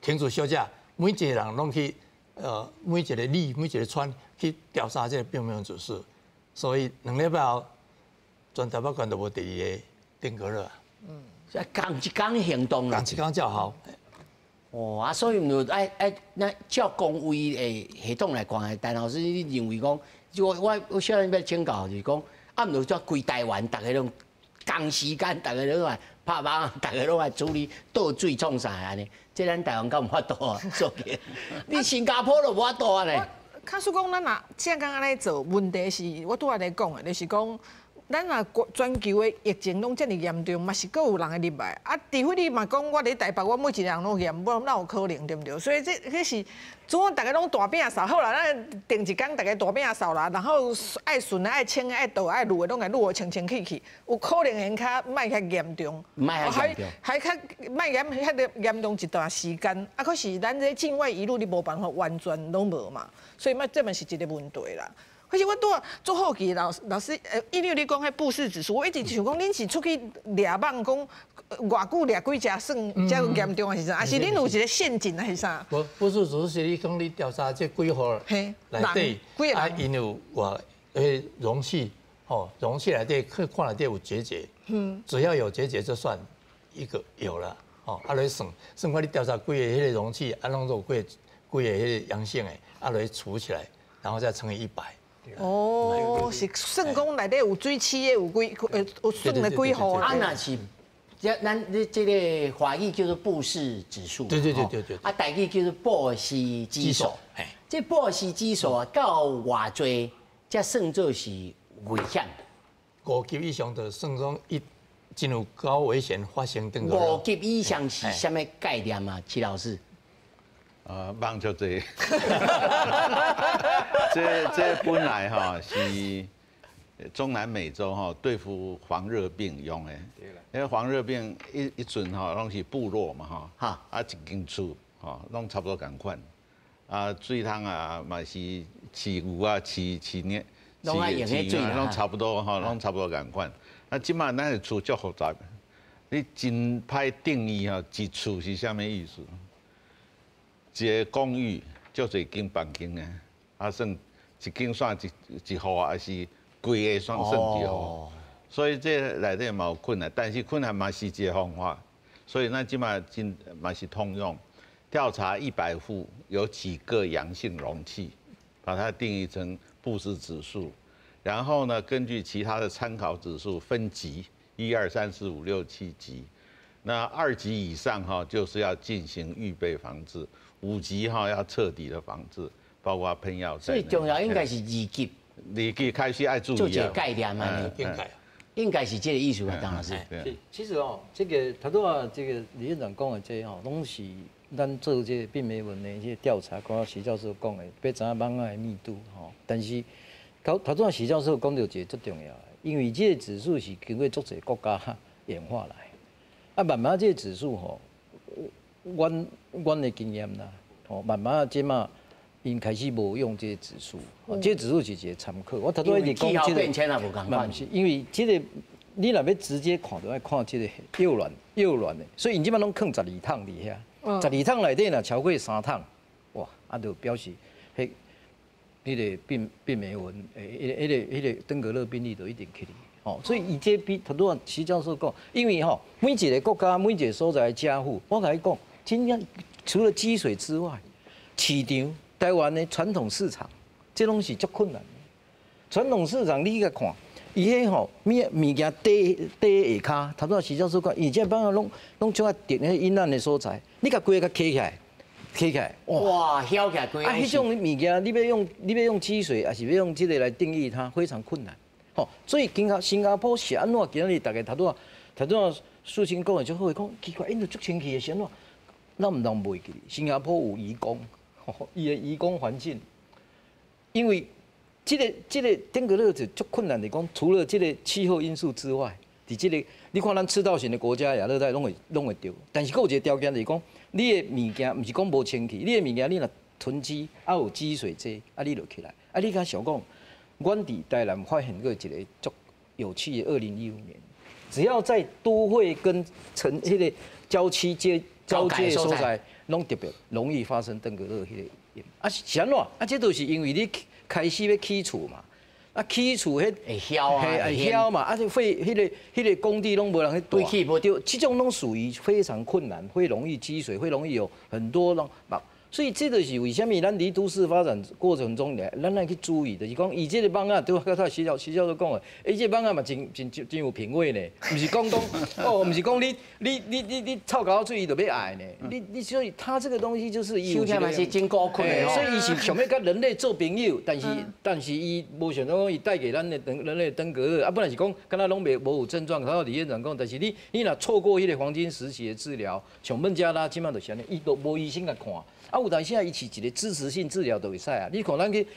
停止休假，每一個人攏去，每一個里每一個村去調查這個病媒蚊指數，所以2禮拜後，全台北縣就無第二個登革熱。嗯，仝一工行動啦。仝一工奏效。哦啊，所以毋就愛咱照公衛的系統來看，陳老師你認為講，我小可欲請教就是講，啊，毋就怎規台灣逐个攏仝時間，逐个攏來拍網，逐个攏來處理倒水創啥按呢？這咱台灣敢有法度啊？做起，你新加坡都無法度按呢。假使講咱若正講按呢做，問題是我拄仔咧講的，就是講。咱若全球的疫情攏遮爾嚴重，嘛是閣有人會入來。啊，除非你嘛講我佇台北，我每一個人攏驗，無哪有可能對毋對？所以這彼是，怎啊逐家攏大餅掃好啦，咱定一工逐家大餅掃啦，然後愛巡的、愛清的、愛倒、愛濾的，攏共濾予清清氣氣。有可能會較莫遐嚴重，還較莫嚴遐個嚴重一段時間。啊，可是咱這境外移入你無辦法完全攏無嘛，所以嘛這嘛是一個問題啦。可是我拄仔足好奇老師，因為你講彼布氏指數，我一直想講，恁是出去掠蠓，講偌久掠幾隻算遮嚴重還是啥？還是恁有一個陷阱還是啥？無，布氏指數是你講你調查這幾戶內底，啊，𪜶有偌彼容器，吼，容器內底去看內底有結節，只要有結節就算一個有了，吼，啊來算，算看你調查幾個彼個容器，啊，攏有幾個幾個彼個陽性的，啊來除起來，然後再乘以100。哦，是算講內底有水刺的有幾，有算的幾戶啊？若是，這咱你這个華語叫做布氏指數，對。啊，台語叫做布氏指數。這布氏指數啊，到偌濟才算做是危險？ 5級以上就算講伊真有高危險發生登革熱。5級以上是啥物概念啊？齊老師？啊，蠓足濟，這本來吼是中南美洲吼對付黃熱病用的，因為黃熱病一陣吼攏是部落嘛吼，啊一間厝吼攏差不多仝款，啊水桶啊嘛是飼牛啊飼飼呢，攏愛用彼水攏差不多吼，攏差不多仝款。啊，這馬咱的厝足複雜，你真歹定義吼，一厝是啥物意思？一个公寓足濟間房間的，啊算一間算一戶，還是規个算算一戶？所以這內底嘛有困難，但是困難嘛是一个方法。所以咱這馬真嘛是通用調查100戶有幾個陽性容器，把它定義成布氏指數。然後呢，根據其他的參考指數分級，一二三四五六七級。那2級以上哈，就是要進行預備防治；5級哈要徹底的防治，包括噴藥。所以重要應該是二級。二級開始愛注意。做一個概念嘛，應該是這個意思吧，當老師。是，其實哦，這個頭拄仔這個李院長講的這吼，攏是咱做這個病媒蚊的這個調查，包括徐教授講的，欲知影蚊仔的密度吼，但是。頭拄仔徐教授講著一个足重要的，因為這個指數是經過足濟國家演化來，啊，慢慢這個指數吼，阮的經驗啦，吼，慢慢這馬𪜶開始無用這個指數，這個指數是一個參考。我頭拄仔一直講這個，嘛毋是，因為這個你若欲直接看，就愛看這個幼卵幼卵的，所以𪜶這馬攏囥12桶佇遐，12桶內底若超過3桶，哇，啊，就表示彼。彼个病媒蚊，彼个登革熱病例都一定起去，吼，所以伊這比頭拄仔徐教授講，因為吼每一个國家每一个所在的家戶，我共你講，今天除了積水之外，市場台灣的傳統市場，這攏是足困難的。傳統市場你去看，伊彼吼物物件底底下跤，頭拄仔徐教授講，伊這蚊仔攏足愛佇彼陰暗的所在，你共規个共起來。起來，哇，囂起來規。啊，彼種物件，你欲用積水，還是欲用這個來定義它，非常困難。吼，所以新加坡是按怎？今日大家頭拄仔頭拄仔素卿講的足好，講奇怪，𪜶都足清氣的是按怎？咱毋通袂記，新加坡有移工，伊的移工環境，因為這個登革熱就足困難的講，除了這個氣候因素之外，佇這個你看咱赤道型的國家亞熱帶攏會攏會著，但是閣有一個條件就是講。你的物件毋是講無清氣，你的物件你若囤積啊有積水這啊你就起來。啊你敢想講，阮佇台南發現過一個足有趣的，2015年，只要在都會跟城彼個郊區接交界所在，攏特別容易發生登革熱彼个。啊是按怎？啊這都是因為你開始欲起厝嘛。啊，起厝彼會囂啊，會囂嘛，啊，這廢彼个工地攏無人去住，對，這種攏屬於非常困難，會容易積水，會容易有很多攏。所以這就是為啥物咱佇都市發展過程中咧，咱愛去注意，就是講伊這个蚊仔，對我剛才徐教授講的，伊這个蚊仔嘛真真真有品味呢，毋是講講哦，毋是講你臭狗水伊就欲愛呢，你所以他這個東西就是有嘛是真高困的，所以伊是想欲佮人類做朋友，但是伊無想到講伊帶給咱的人類登革熱，啊，本來是講敢若攏袂無有症狀，頭李院長講，但是你若錯過彼个黃金時期的治療，像孟加拉這馬就是按呢，伊都無醫生共看。啊，有當時啊，伊是一個支持性治療就會使啊。你看咱去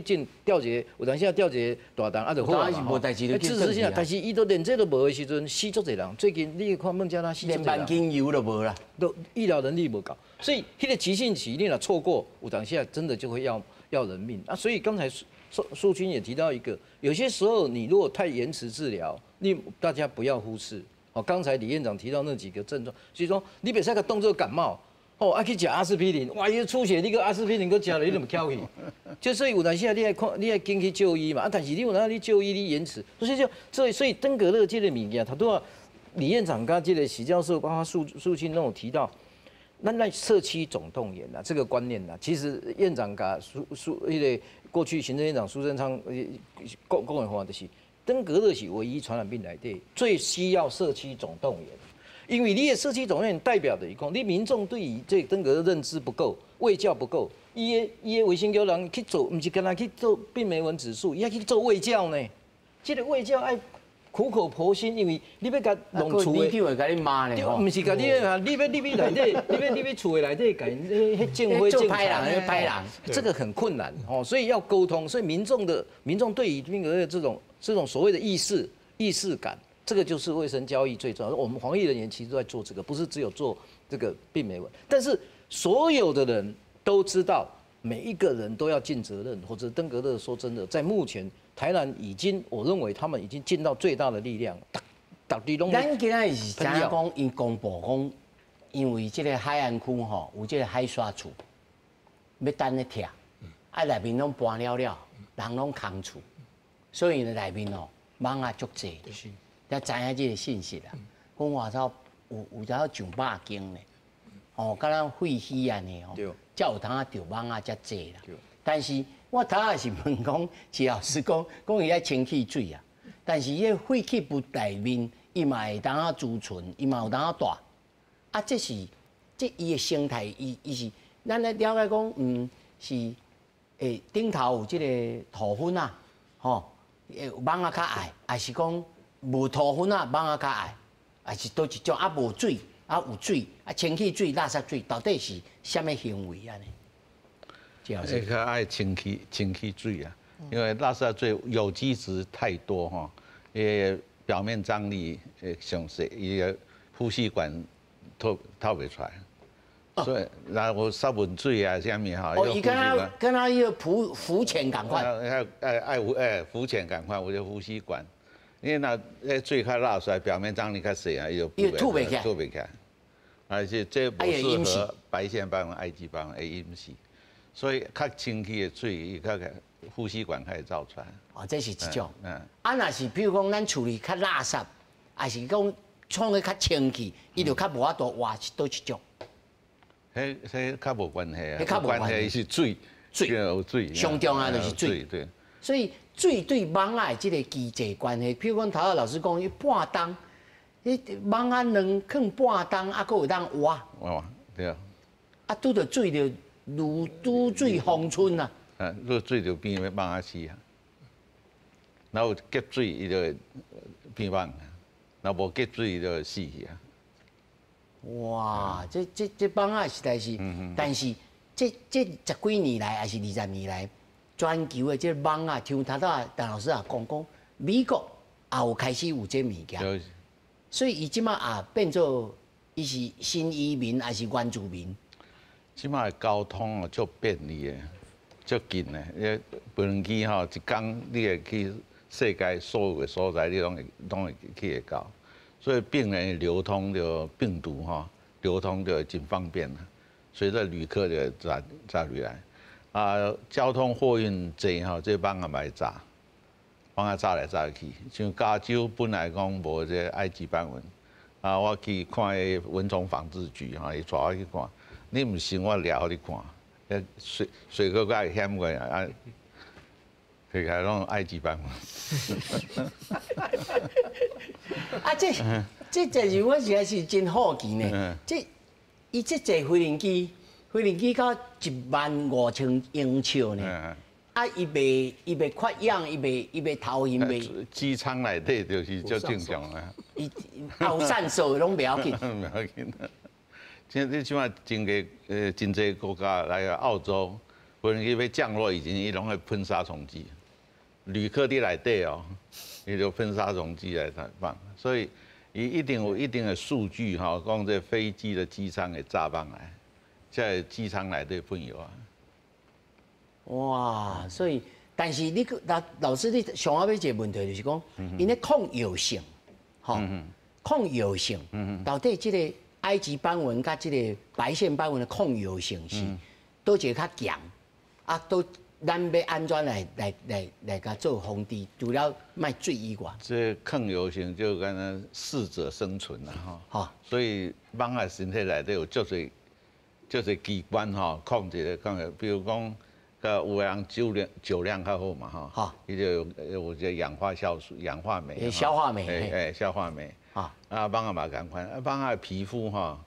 急診吊一个，有當時啊吊一個大腸啊就好啊。無代誌就支持性啊，但是伊都連這都無的時陣，死足濟人。最近你看孟加拉死足濟人。連萬金油都無啦，都醫療能力無夠，所以彼個急性期你若錯過，有當時啊真的就會要人命啊。所以剛才素卿也提到一個，有些時候你如果太延遲治療，你大家不要忽視。哦，剛才李院長提到那幾個症狀，所以說你袂使共當做感冒。哦，啊去食阿司匹林，哇！伊出血，你閣阿司匹林閣食了，你就會翹去。就所以有當時啊，你愛看，你愛緊去就醫嘛。啊，但是你有當你就醫你延遲，所以就所以登革熱這个物件，頭拄仔李院長佮這个徐教授，包括素卿攏有提到，咱來社區總動員啊，這個觀念啊，其實院長佮蘇蘇彼个過去行政院長蘇貞昌講講的話，就是登革熱是唯一傳染病內底最需要社區總動員。因為你的社區總動員代表的，講你民眾對於這登革熱認知不夠，衛教不夠，伊的衛生局人去做，毋是干焦去做病媒蚊指數，伊愛去做衛教呢。這個衛教愛苦口婆心，因為你欲共弄厝的，會共你罵呢，毋是共你啊，你欲內底，你欲厝的內底共彼種花種歹人，歹人，這個很困難哦，所以要溝通，所以民眾對於登革熱這種所謂的意識感。這個就是衛生教育最重要。我們防疫人員其實都在做這個，不是只有做這個病媒蚊。但是所有的人都知道，每一個人都要盡責任。或者登革熱，說真的，在目前台南已經，我認為他們已經盡到最大的力量，逐日攏。咱今仔日是知影講，𪜶公布講，因為這个海岸區吼有這个海沙厝，欲等咧拆，啊內面攏搬了了，人攏空厝，所以呢內面哦蠓仔足濟，才知影這个信息啦。講外頭有有上百間呢，哦，敢若廢墟按呢吼，才有通啊著蠓仔遮濟啦。但是我頭仔是問講，謝老師講講伊愛清氣水啊，但是伊個廢棄物內面，伊嘛會當啊儲存，伊嘛有當啊帶，啊，這是這伊的生態，伊是咱來了解講，是頂頭有這个土粉啊，吼，蠓仔較愛，還是講無土粉啊，蠓仔較愛，還是佗一種啊無水啊有水啊清氣水、垃圾水，到底是啥物行為按呢？這較愛清氣水啊，因為垃圾水有機質太多吼，表面張力會傷細，伊个呼吸管透透袂出來，所以然後殺蚊水啊，啥物吼。哦，伊敢若敢若彼个浮潛仝款。愛愛愛愛浮潛仝款，有個呼吸管，因為若彼水較垃圾，表面張力較細啊，伊就吐袂起來。吐袂起來。而且這無適合白線斑蚊、埃及斑蚊會淹死。所以較清氣的水，伊較呼吸管較會走出來。哦，這是一種。啊，若是比如講，咱厝裡較垃圾，還是講創的較清氣，伊就較無法度活是佗一種。彼較無關係啊。彼較無關係，是水。水。有水。上重要就是水。對。所以水對蠓仔的這個機制關係，比如講頭仔老師講，伊半冬，彼蠓仔卵囥半冬，啊，閣會當活。活，對啊。啊，拄著水就如拄水逢春啊！若水就變蠓仔死啊。若有結水，伊就會變蠓；若無結水，伊就會死去啊。哇！這蠓仔實在是，但是這十幾年來，還是20年來，全球的這蠓仔，像頭拄仔陳老師也講講，美國也有開始有這物件，所以伊這馬也變做伊是新移民還是原住民？這馬交通哦，足便利的，足近的。彼飛機吼，一工你會去世界所有的所在，你攏會去會到。所以病人流通就病毒吼，流通就真方便啦。隨著旅客就載載入來，啊，交通貨運濟吼，這蠓仔嘛會炸，蠓仔炸來炸去。像加州本來講無這埃及斑蚊，啊，我去看彼蚊蟲防治局吼，伊帶我去看。你毋信我掠予你看，水水閣較會險過啊！摕起來攏埃及斑蚊。啊，這就是我實在是真好奇呢。這伊這坐飛機，飛機到1萬5千英尺呢。啊，伊袂缺氧，伊袂頭暈，袂。機艙內底就是足正常啊。伊有酸素攏袂要緊。袂要緊。現在這馬真個真濟國家來澳洲，飛機欲降落以前，伊攏會噴殺蟲劑。旅客佇內底哦，伊就噴殺蟲劑來放，所以伊一定有一定的數據吼，講這飛機的機艙會炸蠓來，在機艙內底噴藥啊。哇，所以，但是你老老師，你上後尾一個問題就是講，𪜶咧抗藥性，吼，抗藥性，到底這個埃及斑蚊佮這個白線斑蚊的抗藥性是佗一個較強？啊，都咱欲按怎來共做防治？除了莫水以外，這抗藥性就敢若適者生存啦，吼。所以蠓仔身體內底有足濟足濟機關吼，控制控制，比如講，有的人酒量較好嘛，吼，伊就有這氧化酵素、氧化酶、消化酶，哎，消化酶。啊，蠓仔嘛仝款，啊，蠓仔皮膚吼，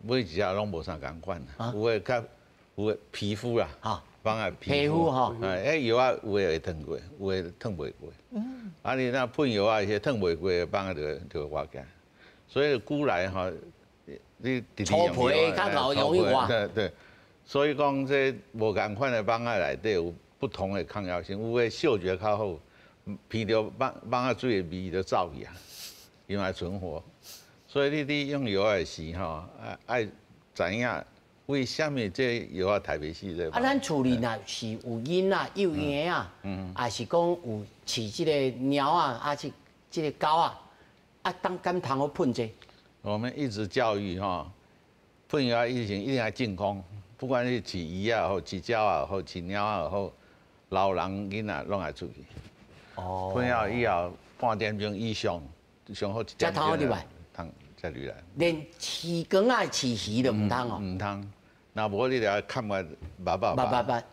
每一隻攏無啥仝款，有的較有的皮膚啦，蠓仔皮膚吼，哎，藥仔有的會褪過，有的褪袂過。啊，你若噴藥仔，彼褪袂過的蠓仔就會活起來。所以古來吼，你粗皮較老容易活。對對，所以講這無仝款的蠓仔內底有不同的抗藥性，有的嗅覺較好，聞著蠓仔水的味就走去啊，伊嘛會存活。所以你佇用藥仔時吼，愛知影為啥物這藥仔刣袂死這個？啊，咱厝裡若是有囡仔、幼嬰仔，抑是講有飼這个貓仔，抑是這个狗仔，啊，當敢通好噴這？我們一直教育哈，噴藥以前一定要淨空，不管是飼魚也好，飼鳥也好，飼貓也好，老人囡仔攏愛出去。哦。噴藥以後半點鐘以上，上好一點鐘。才通入來。通才入來。連飼缸仔、飼魚都毋通哦。毋通，若無你就愛看個捌捌捌捌捌。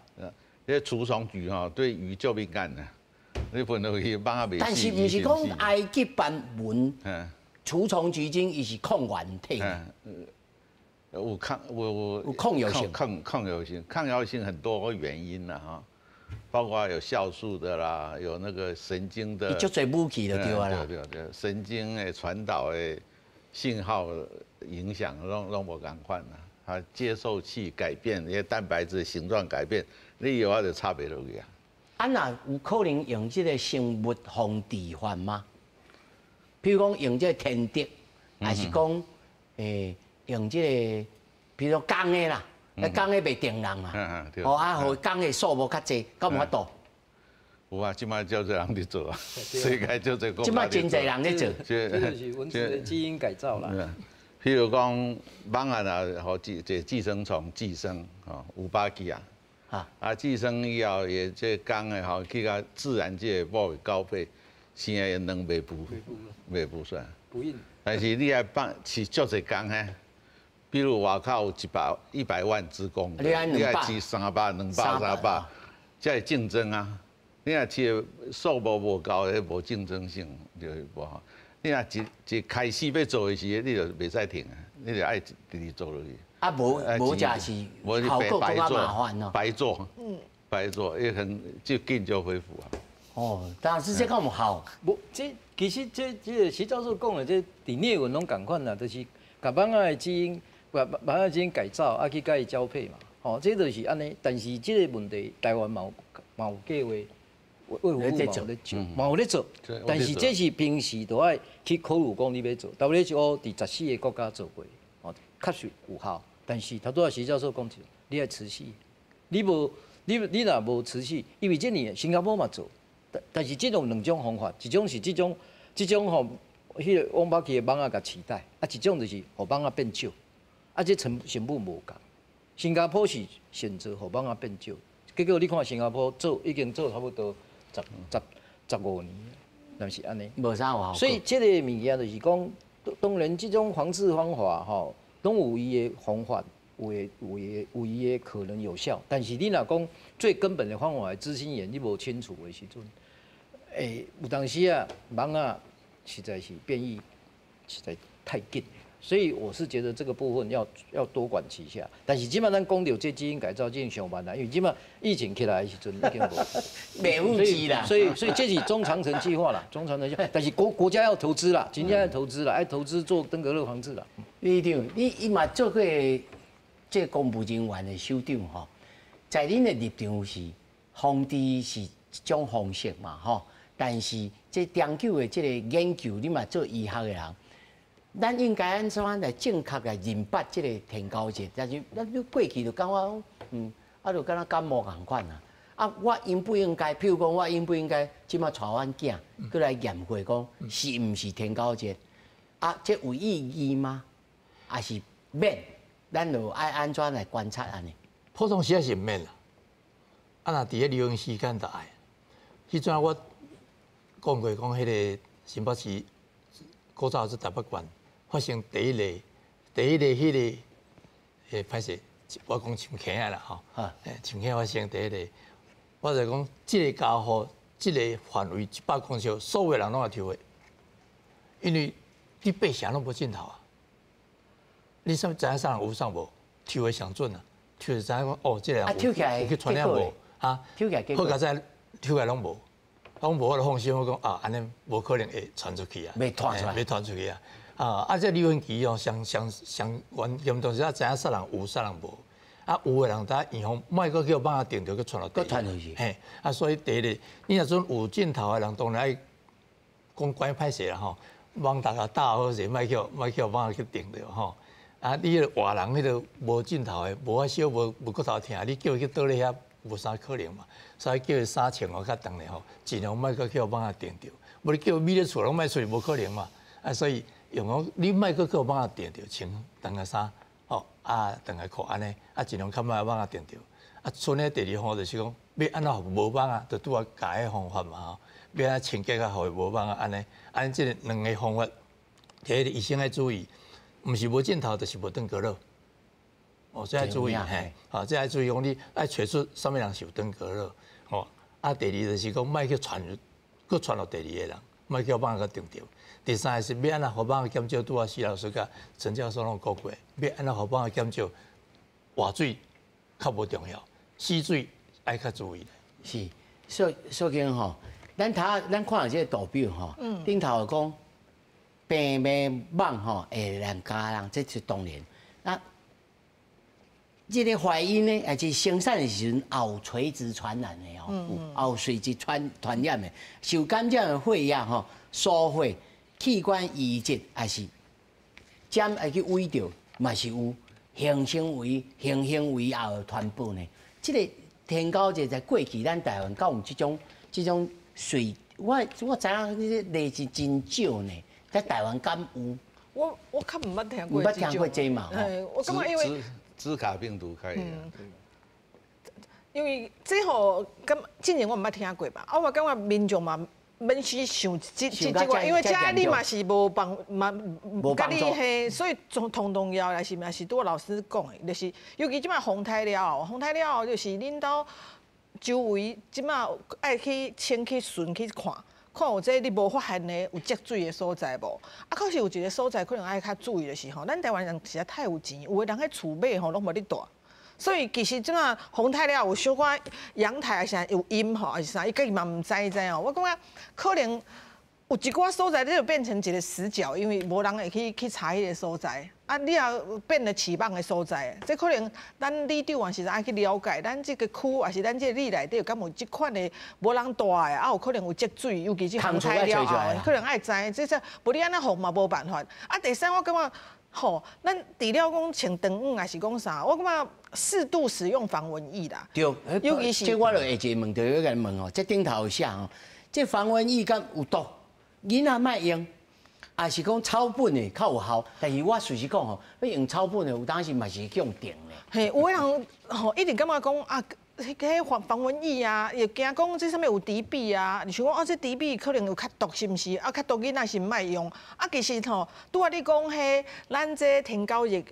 這除蟲菊吼對魚足敏感的，你噴落去蠓仔袂死。但是毋是講埃及斑蚊，除蟲菊精伊是抗原體。有抗有有抗藥性，抗藥性，抗藥性很多個原因啦哈，包括有酵素的啦，有那個神經的。伊足濟武器就對啊啦。對對對，神經的傳導的信號影響攏攏無仝款啦，它接受器改變，那些蛋白質形狀改變，你藥仔就插袂落去啊。啊，若有可能用這個生物防治法嗎？比如講用這個天敵，還是講用這個，比如講公的啦，那公的袂叮人嘛，哦啊，予公的數目較濟，敢有法度？有啊，這擺足濟人佇做啊，世界足濟國家。這擺真濟人咧做，這就是蚊子的基因改造啦。譬如講，蠓仔啊，予這寄生蟲寄生，吼，有巴基啊，啊寄生以後，伊這公的吼去共自然界母的交配，生的卵袂孵，袂孵出來。不孕。但是你愛放飼足濟公嘿，比如外口有100萬隻公，你愛飼300、200、300，才會競爭啊。你若飼數目無夠，彼無競爭性，就是無好。你若一開始欲做的時，你就袂使停啊，你就愛直直做落去。啊，無無就是效果閣較麻煩哦。白做，白做，伊很就緊就恢復啊。哦，但是這敢有效？無，這其實這個徐教授講的這佇疟蚊攏仝款啦，就是共蠓仔的基因，共蠓仔基因改造，啊去共伊交配嘛。吼，這就是按呢。但是這個問題，台灣嘛有嘛有計劃，衛福部嘛有咧做，嘛有咧做。但是這是平時都愛去考慮講你欲做。WHO 佇14個國家做過，哦，確實有效。但是頭拄仔徐教授講一，你愛持續，你無你若無持續，因為這年新加坡嘛做，但是這種兩種方法，一種是這種吼，彼個翁巴基的蠓仔共取代，啊，一種就是予蠓仔變少，啊，這成本無仝。新加坡是選擇予蠓仔變少，結果你看新加坡做已經做差不多15年，若是按呢？無啥有效。所以這個物件就是講，當然這種防治方法吼，攏有伊的方法，有伊的可能有效。但是你若講最根本的方法，資訊源你無清楚的時陣，有當時啊，蠓仔實在是變異實在太緊。所以我是覺得這個部分要多管齊下，但是這擺咱講著這基因改造已經上慢啦，因為這擺疫情起來的時陣已經無，袂有治啦。所以這是中長程計劃啦，中長程計劃，但是國家要投資啦，真正要投資啦，愛投資做登革熱防治啦。李長，你伊嘛做過這個公務人員的首長吼，在恁的立場是防治是一種方式嘛吼，但是這長久的這個研究，你嘛做醫學的人。咱應該按怎來正確來認捌這個天狗熱？但是咱你過去就感覺，啊，就敢若感冒仝款啊。啊，我應不應該？譬如講，我應不應該這擺帶阮囝閣來驗血，講是毋是天狗熱？啊，這有意義嗎？還是免？咱就愛按怎來觀察按呢？普通時是毋免啦。啊，若佇咧流行時間就愛。彼陣我講過講，彼個新北市古早是台北縣。發生第一個彼個，歹勢，我講深坑仔啦吼，深坑發生第一個，我就講這个家伙，這个範圍100公尺，所有人攏愛抽血，因為你爬城攏無盡頭啊，你啥物知影啥人有啥無？抽血上準啊，抽血知影講哦，這個人有去傳染無？啊，抽起來好佳哉，抽起來攏無，攏無我就放心，我講啊，按呢無可能會傳出去啊，袂傳出來，袂傳出去啊。啊！這流行期哦，上上上嚴嚴重是啊，知影啥人有，啥人無。啊，有的人在預防，莫閣叫蠓仔叮著，閣傳落。閣傳出去。嘿，啊，所以第一個，你若陣有症頭的人，當然愛講關歹勢啦吼，幫大家打好勢，莫叫蠓仔去叮著吼。啊，你彼個活人彼個無症頭的，無發燒，無骨頭疼，你叫伊去倒咧遐，無啥可能嘛。所以叫伊衫穿好較長咧吼，盡量莫閣叫蠓仔叮著。無你叫伊覕咧厝攏莫出去，無可能嘛。啊，所以用講你莫閣閣蠓仔叮著，穿長个衫，吼啊長个褲按呢，啊盡量較莫蠓仔叮著。啊，剩的第二項就是講，欲按怎予無蠓仔，就拄仔教彼方法嘛吼，欲按怎清潔啊，予伊無蠓仔按呢，按呢這個兩个方法，第一個醫生愛注意，毋是無盡頭，就是無登革熱。哦，這愛注意嘿，吼，這愛注意講你愛揣出啥物人是有登革熱，吼。啊，第二就是講莫去傳，閣傳予第二个人，莫叫蠓仔閣叮著。第三个是欲按怎予蠓仔減少，拄仔施老師佮陳教授攏講過，欲按怎予蠓仔減少，活水較無重要，死水愛較注意。是，所以吼，咱頭咱看著這個圖表吼，頂頭講病的蠓吼會來咬人，這是當然。啊，這個懷孕呢，抑是生產的時陣，也有垂直傳染的哦，也有垂直傳染的，受感染的血液吼，輸血、器官移植，抑是針會去崴著，嘛是有性行為、性行為也會傳播呢。這個天狗節在過去，咱台灣敢有這種水？我知影這個例子真少呢，在台灣敢有？我較毋捌聽過。毋捌聽過這嘛？我感覺因為茲卡病毒開始，因為這吼，敢之前我毋捌聽過吧？啊，我感覺民眾嘛免去想這這個，因為這你嘛是無幫嘛，佮你嘿，所以從同重要也是嘛是拄仔老師講的，就是尤其這擺風颱了後，風颱了後就是恁兜周圍這擺愛去清去巡去看。看有這你無發現的有積水的所在無？啊，確實有一個所在可能愛較注意的是吼，咱台灣人實在太有錢，有的人彼厝尾吼攏無咧蹛。所以其實這馬風颱了後有小可陽台抑是啥有陰吼，抑是啥，伊家己嘛毋知知哦。我感覺可能有一寡所在，你就變成一個死角，因為無人會去查彼個所在。啊，你也變了飼蠓的所在，這可能咱里長也是愛去了解，咱這個區抑是咱這個里內底敢有這款的無人蹛的，啊有可能有積水，尤其是風颱了後，可能愛知，這無你按呢防嘛無辦法。啊，第三我感覺吼，咱除了講穿長羽抑是講啥，我感覺適度使用防蚊液啦。對，尤其是這我就下一個問題欲共你問吼，這頂頭寫吼，這防蚊液敢有毒？囡仔莫用。抑是講草本的較有效，但是我事實講吼，欲用草本的有當時嘛是去予叮咧。嘿，有的人吼一直感覺講啊，彼防蚊液啊，又驚講這啥物有敵避啊，就像講啊，這敵避可能有較毒，是毋是？啊，較毒囡仔是毋愛用。啊，其實吼，拄仔你講彼咱這天狗日，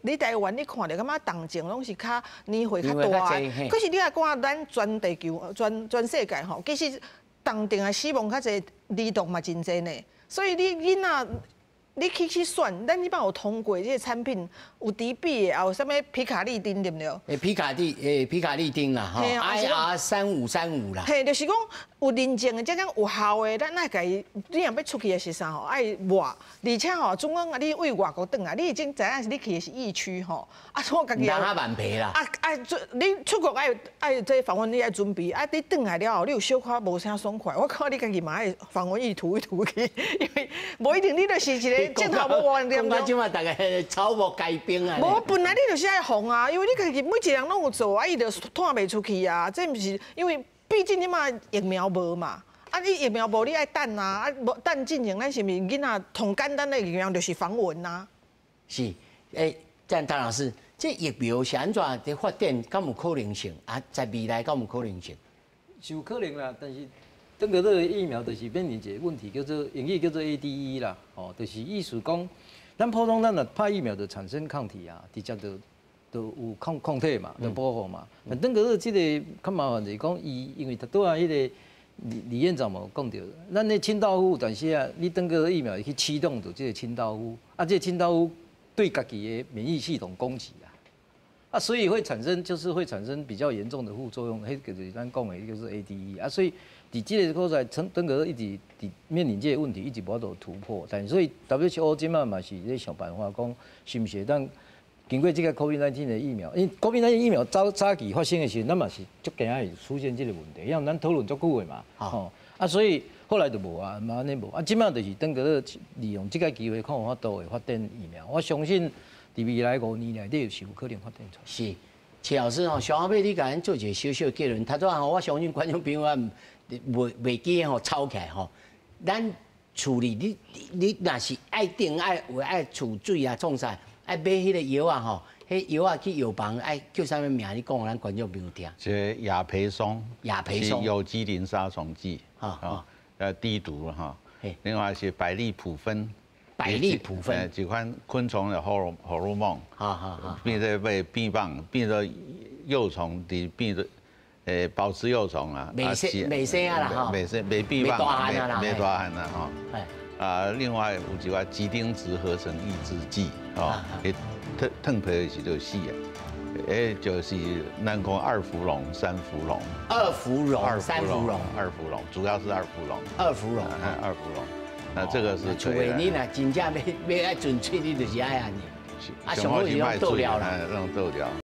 你台灣你看著感覺動靜攏是較年歲較大的，可是你若看咱全地球、全世界吼，其實重症的死亡較濟，兒童嘛真濟呢。所以你囡仔，你去選，咱這擺有通過這個產品，有敵避的，也有啥物皮卡利丁對毋對？皮卡利丁啦，吼，IR3535啦。嘿，就是講有認證的，這種有效的，咱愛共伊，你若欲出去的時陣吼，愛抹，而且吼，總講啊，你對外國轉來，你已經知影是你去的是疫區吼，啊，我家己。人較頑皮啦。啊啊，你出國愛這防蚊液愛準備，啊，你轉來了後，你有小可無啥爽快，我看你家己嘛愛防蚊液塗一塗去，因為無一定你就是一個鏡頭無偌嚴重。講這馬逐家草木皆兵啊。無，本來你就是愛防啊，因為你家己每一個人攏有做，啊，伊就傳袂出去啊。這毋是因為畢竟這馬疫苗無嘛，啊，你疫苗無，你愛等啊，啊，無等進前，咱是毋是囡仔上簡單的疫苗就是防蚊啊？是，欸，陳老師，這疫苗是按怎佇發展，敢有可能性？啊，在未來敢有可能性？是有可能啦，但是登革熱的疫苗就是面臨一個問題，叫做英語叫做 ADE 啦，吼，就是意思講，咱普通咱若拍疫苗就產生抗體啊，直接就有抗體嘛，就保護嘛。但登革熱這個較麻煩就是講，伊因為拄仔彼個李院長嘛有講著，咱的清道夫，但是啊，你登革熱疫苗會去啟動著這個清道夫，啊，這個清道夫對家己的免疫系統攻擊啊，啊，所以會產生就是會產生比較嚴重的副作用，彼個就是咱講的，就是 ADE 啊，所以佇這個所在，登革熱一直佇面臨這個問題，一直無法度突破。但所以 WHO 這擺嘛是咧想辦法講，是毋是會當經過這個 COVID-19 的疫苗，因為 COVID-19 疫苗早早期發生的時陣，咱嘛是足驚會出現這個問題，因為咱討論足久的嘛，吼啊，所以後來就無啊，嘛按呢無啊，這擺就是登革熱利用這個機會，看有法度會發展疫苗。我相信佇未來5年內底是有可能發展出來。是，齊老師吼，上後尾你共咱做一個小小結論。頭拄仔吼，我相信觀眾朋友也袂記吼抄起來吼，咱。厝裡你若是愛定愛有愛儲水啊，創啥愛買彼個藥仔吼，彼藥仔去藥房愛叫啥物名？你講予咱觀眾朋友聽。這亞培松，亞培松是有機磷殺蟲劑，低毒哈。另外是百利普芬，百利普芬，這款昆蟲的荷爾蒙，變做被變棒，變做幼蟲的變做。保持幼蟲啊，袂生袂生啊啦吼，袂生袂變袂大漢啊啦，袂大漢啦吼。啊，另外有一寡幾丁質合成抑制劑，吼，伊褪褪皮時就死啊。就是咱講二氟龍、三氟龍。二氟龍、三氟龍。二氟龍，主要是二氟龍。二氟龍，二氟龍。那這個是。除非你若真正欲愛純粹，你就是愛按呢。啊，上好是用倒掉啦，用倒掉。